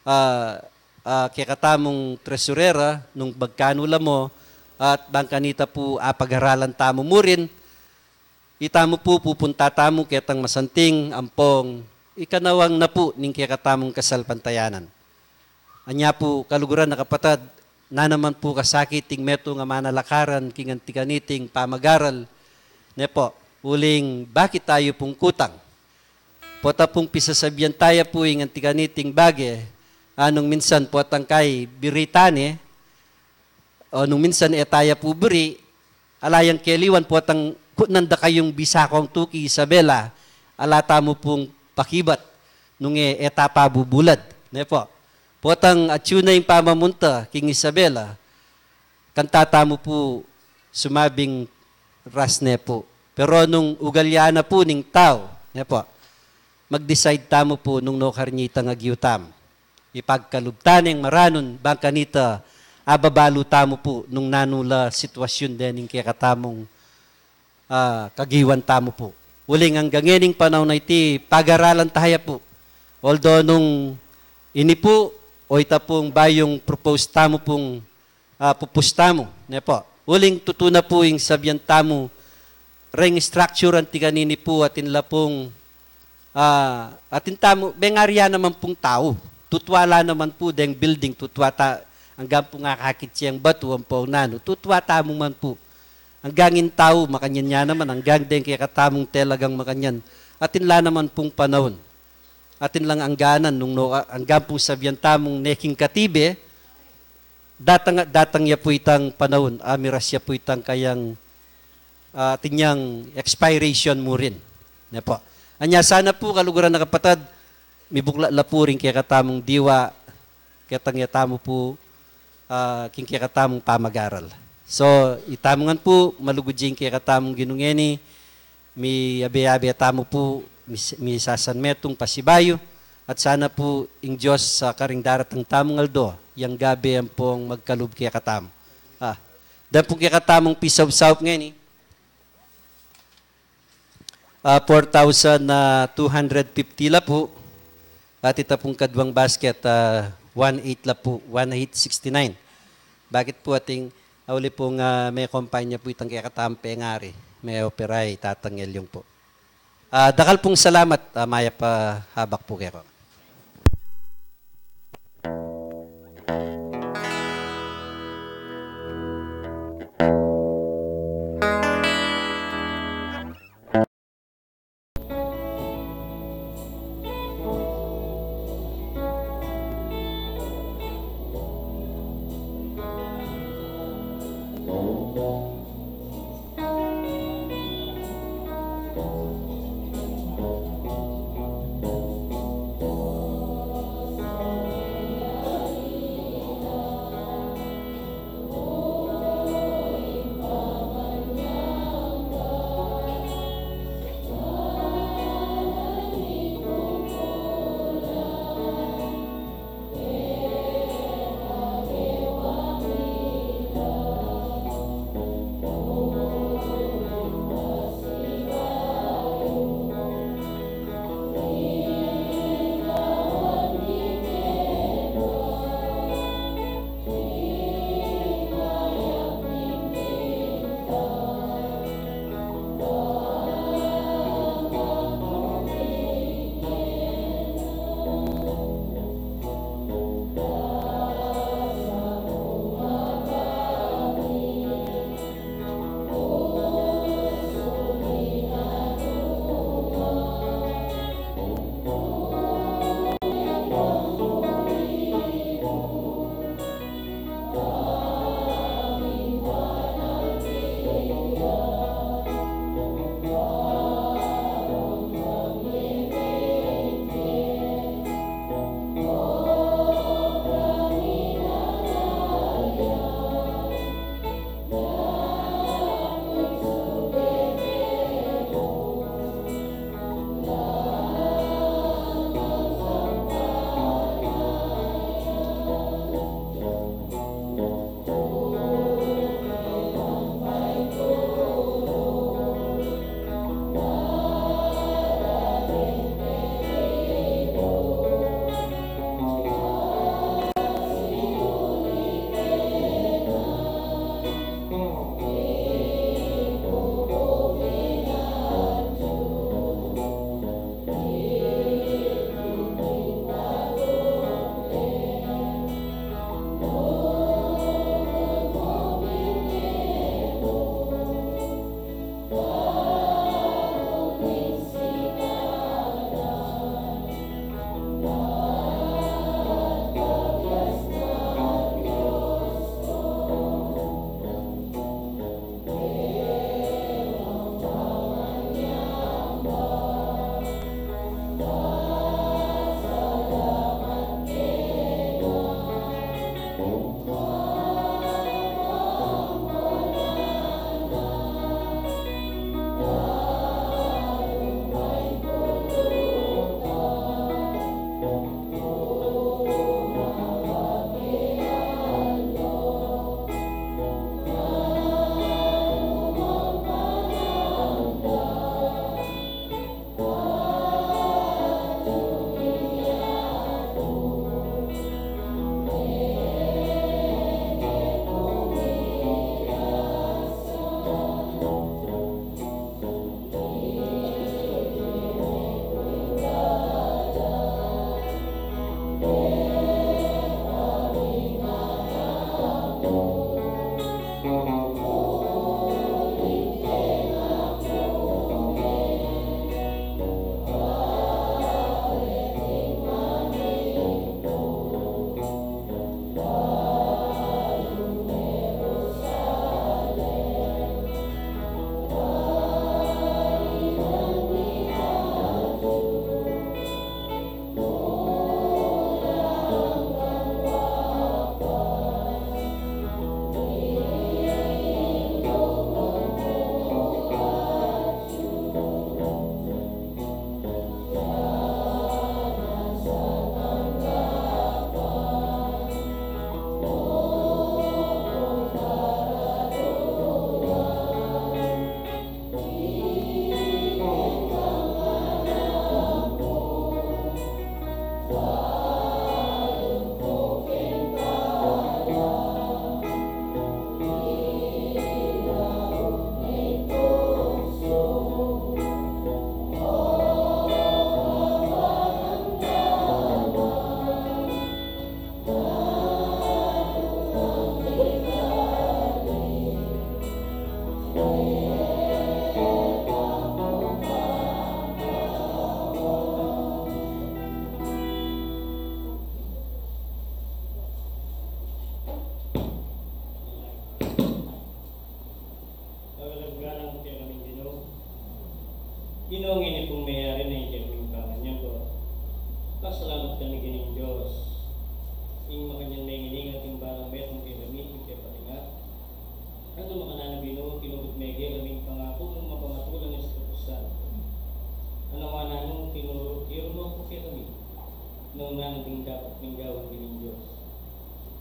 ah, ah, kekatamung tresurera, nung magkanu la mu, at bang kanita pu apagaralan tamu murin, itamu pu pupunta tamu ketang masanting ampong ikanawang na pu ning kekatamung kasalpantayanan. Anya pu, kaluguran a kapatad, nanaman pu kasakit ing metung a manalakaran king anti kaniting pamagaral, ne pu, uling bakit tayu pung kutang? Pota pung pisasabian taya pu ing anti kaniting bage, a nung minsan potang kai biri ta ne, o nung minsan e taya pu biri, ala yang keliwan potang kutnan da kayung bisa kong tuki Isabela, ala tamu pung pakibat, nung e, e ta pabubulad, ne pu. Potang atyu na ing pamamunta king Isabela, kanta tamu pu sumabing ras ne pu. Pero nung ugalyaan na pu ning tau, ne pu, mag-decide tamu pu nung nukar ne itang agyu tamu. Ipagkalub ta neng maranun, bang kanita ababalu tamu pu nung nanu la sitwasyun dening kekatamung, ah, kagiwan tamu pu. Uling anggang ngening panaun a iti, pagaralan taya pu. Although nung ini pu, o ita pung bayung propose tamu pung, ah, pupus tamu, ne pu. Uling tutu na pu ing sabian tamu, reng structure anti kanini pu, atin la pung, ah, atin tamu, bengarya naman pung tau. Tutua la naman pu deng building, tutua ta, anggang pung akakit yang batu, ampong nanu, tutua tamu man pu. Anggang ing tau, makanyan ya naman, anggang deng kekatamung telegang makanyan. Atin la naman pung panaun. Atin lang angganan, nung no, anggang pung sabian tamung neking katibe, datang, datang ya pu itang panaun, a miras ya pu itang kayang, ah, atin yang expiration murin. Ne pu. Anya sana pu, kaluguran a kapatad, mibukla la pu ring kekatamung diwa, ketang ya tamu pu, ah, king kekatamung pamagaral. So, itamu ngan pu, malugud ya ing kekatamung Ginu ngeni, miyabe-yabe tamu pu, mis-, misasanmetung pasibayu, at sana pu ing Dios sa karing daratang tamung aldo, yang gabe ampong magkalub kekatamu. Ah, dan pu kekatamung pisaup-saup ngeni, ah, four thousand two hundred fifty la pu. At ita pung kaduang basket, ah, one eight la pu, one eight sixty-nine. Bakit pu ating, ah, uli pung, ah, me kumpanya pu itang kekatamung pengari, me opera i Tatang Elyong pu. Ah, dakal pung salamat, ah, mayap a habak pu keko.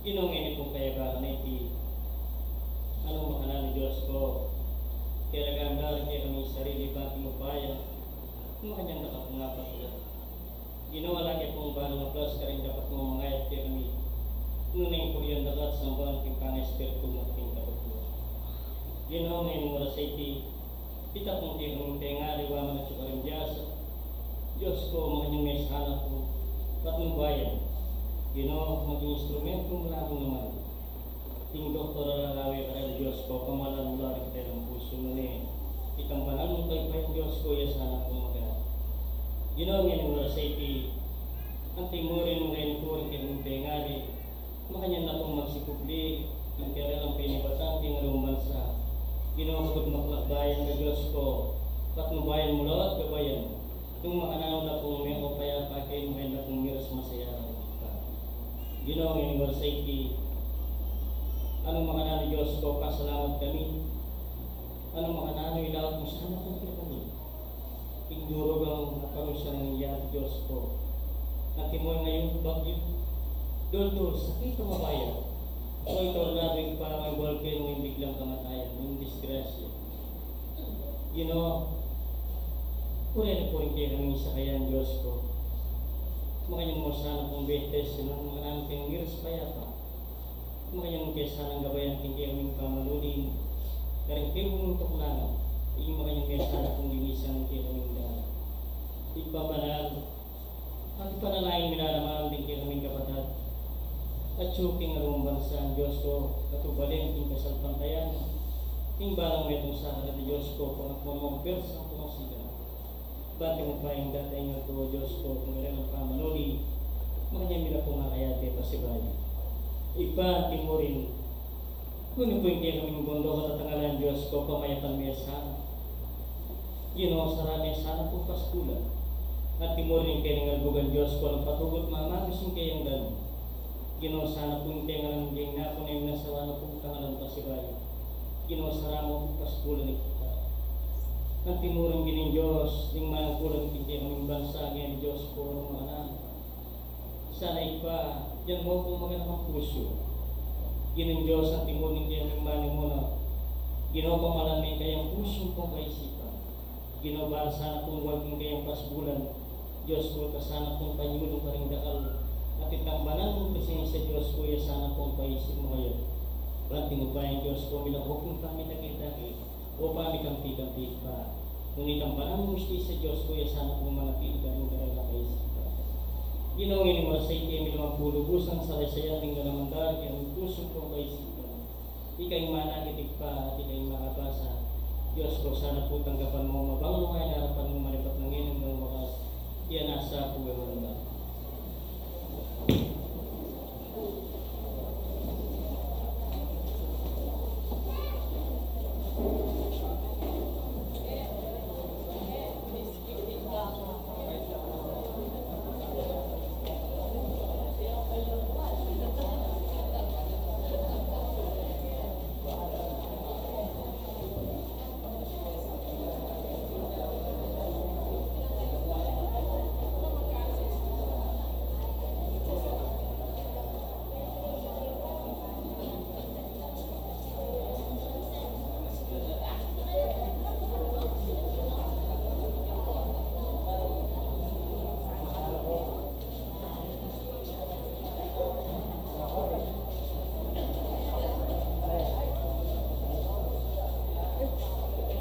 Ginung ini pung kayabangan a iti, anu makananu Dios ku, kaya lagam da rin kekami sarili banting upaya, makanyan da ka pung apat ila. Ginu, ala ke pung balang aplas karing dapat mung mangayap kekami, nune ing kurian da ka at samban king pangaespiritu mu king kapatwa. Ginu, ngeni oras a iti, ita pung kekami pengali wa man atyu karing biasa. Dios ku, makanyan me sana kung patnubayan. Ginu, maging instrumentu mu lamang naman. Ing doktor a lalawe kareng Dios ku, pamalan mu la ring kekami pusu, nune itang banal mung kayupayan Dios ku, iya sana kung magana. Ginu, ngeni oras a iti, antimurin mu ngeni pu ring kekami pengali, makanyan na pung magsikubli king kerelang penibatan king aduang bansa. Ginu, kapag maklakbayan ka Dios ku, patnubayan mu la at gabayan. Nung makananu na pung meko payapa keni, makanyan na pung miras masaya. Ginu, ngeni oras a iti, anu makananu Dios ku, pasalamat kami. Anu makananu ilawad mu sana kung kekami. Ing durugang aparusyan ning yatu Dios ku. Antimo ngayung bagyu, duldul, sakit o mabaya, o ing tornado, ing paramay, bulkan, o ing biglang kamatayan, ing disgrasya. Ginu, purian mu pu ring kekaming sakayan Dios ku. Makanyan mu sana kung bentes, nung makananu keng miras payapa. Makanyan mu ke sanang gabayan king kekaming pamanuli, karing kebung tuknangan, ing makanyan me sana kung linisan king kekaming dalan. Ibpa banal, at ipanalangin mi la naman ding kekaming kapatad atyu king aduang bansa, Dios ku, at ubalen king kasalpantayanan, ing balang metung sa kanila Dios ku, pangatmon mu king pwersa at pangasigan. Bati mu pa ing dadaing aldo, Dios ku, king karelang pamanuli, makanyan mi la pung akayate pasibayu. Ibpa, antimurin, nune pu ing kekaming bundok at atangalan, Dios ku, pamayapan me sana. Ginu, sara me sana kung paskulan. Antimurin ing kening albugan, Dios ku, alang patugut mamagus ing keyang dalan. Ginu, sana pu ing tengalan king napunay na sawa na pung tangalan pasibayu. Ginu, sara mu pu paskulan ing kita. Antimurin Ginung Dios, ing manungkulan king kekaming bansa, ngeni Dios ku, nung makananu. Sana Ibpa, yan mu pung maganakang pusu. Ginung Dios, antimurin king kekaming manimuna. Ginu, pamalan me ing kayang pusu, ing kayang kaisipan. Ginu, bala sana kung wal king kayang paskulan, Dios ku, ika sana kung panyulu karing dakal, at itang banal mung presensia, Dios ku, iya sana kung paisip mu kaya. Banting upaya, Dios ku, milako king pamitakit-takit, o pamikampi-kampi pa. Nune itang banal mung hustisya, Dios ku, iya sana kung manatili karing dakal a kaisipan. Ginu, ngeni oras a iti, miluang pulu busang salaysayan ning ganaman da ring pusu kung kaisipan. Ika ing manakit, Ibpa, at ika ing makabasa. Dios ku, sana pu tanggapan mu, mabang mu ing arapan mu, manipat na ngeni at anggang wakas. Iya nasa pu e walang bakas.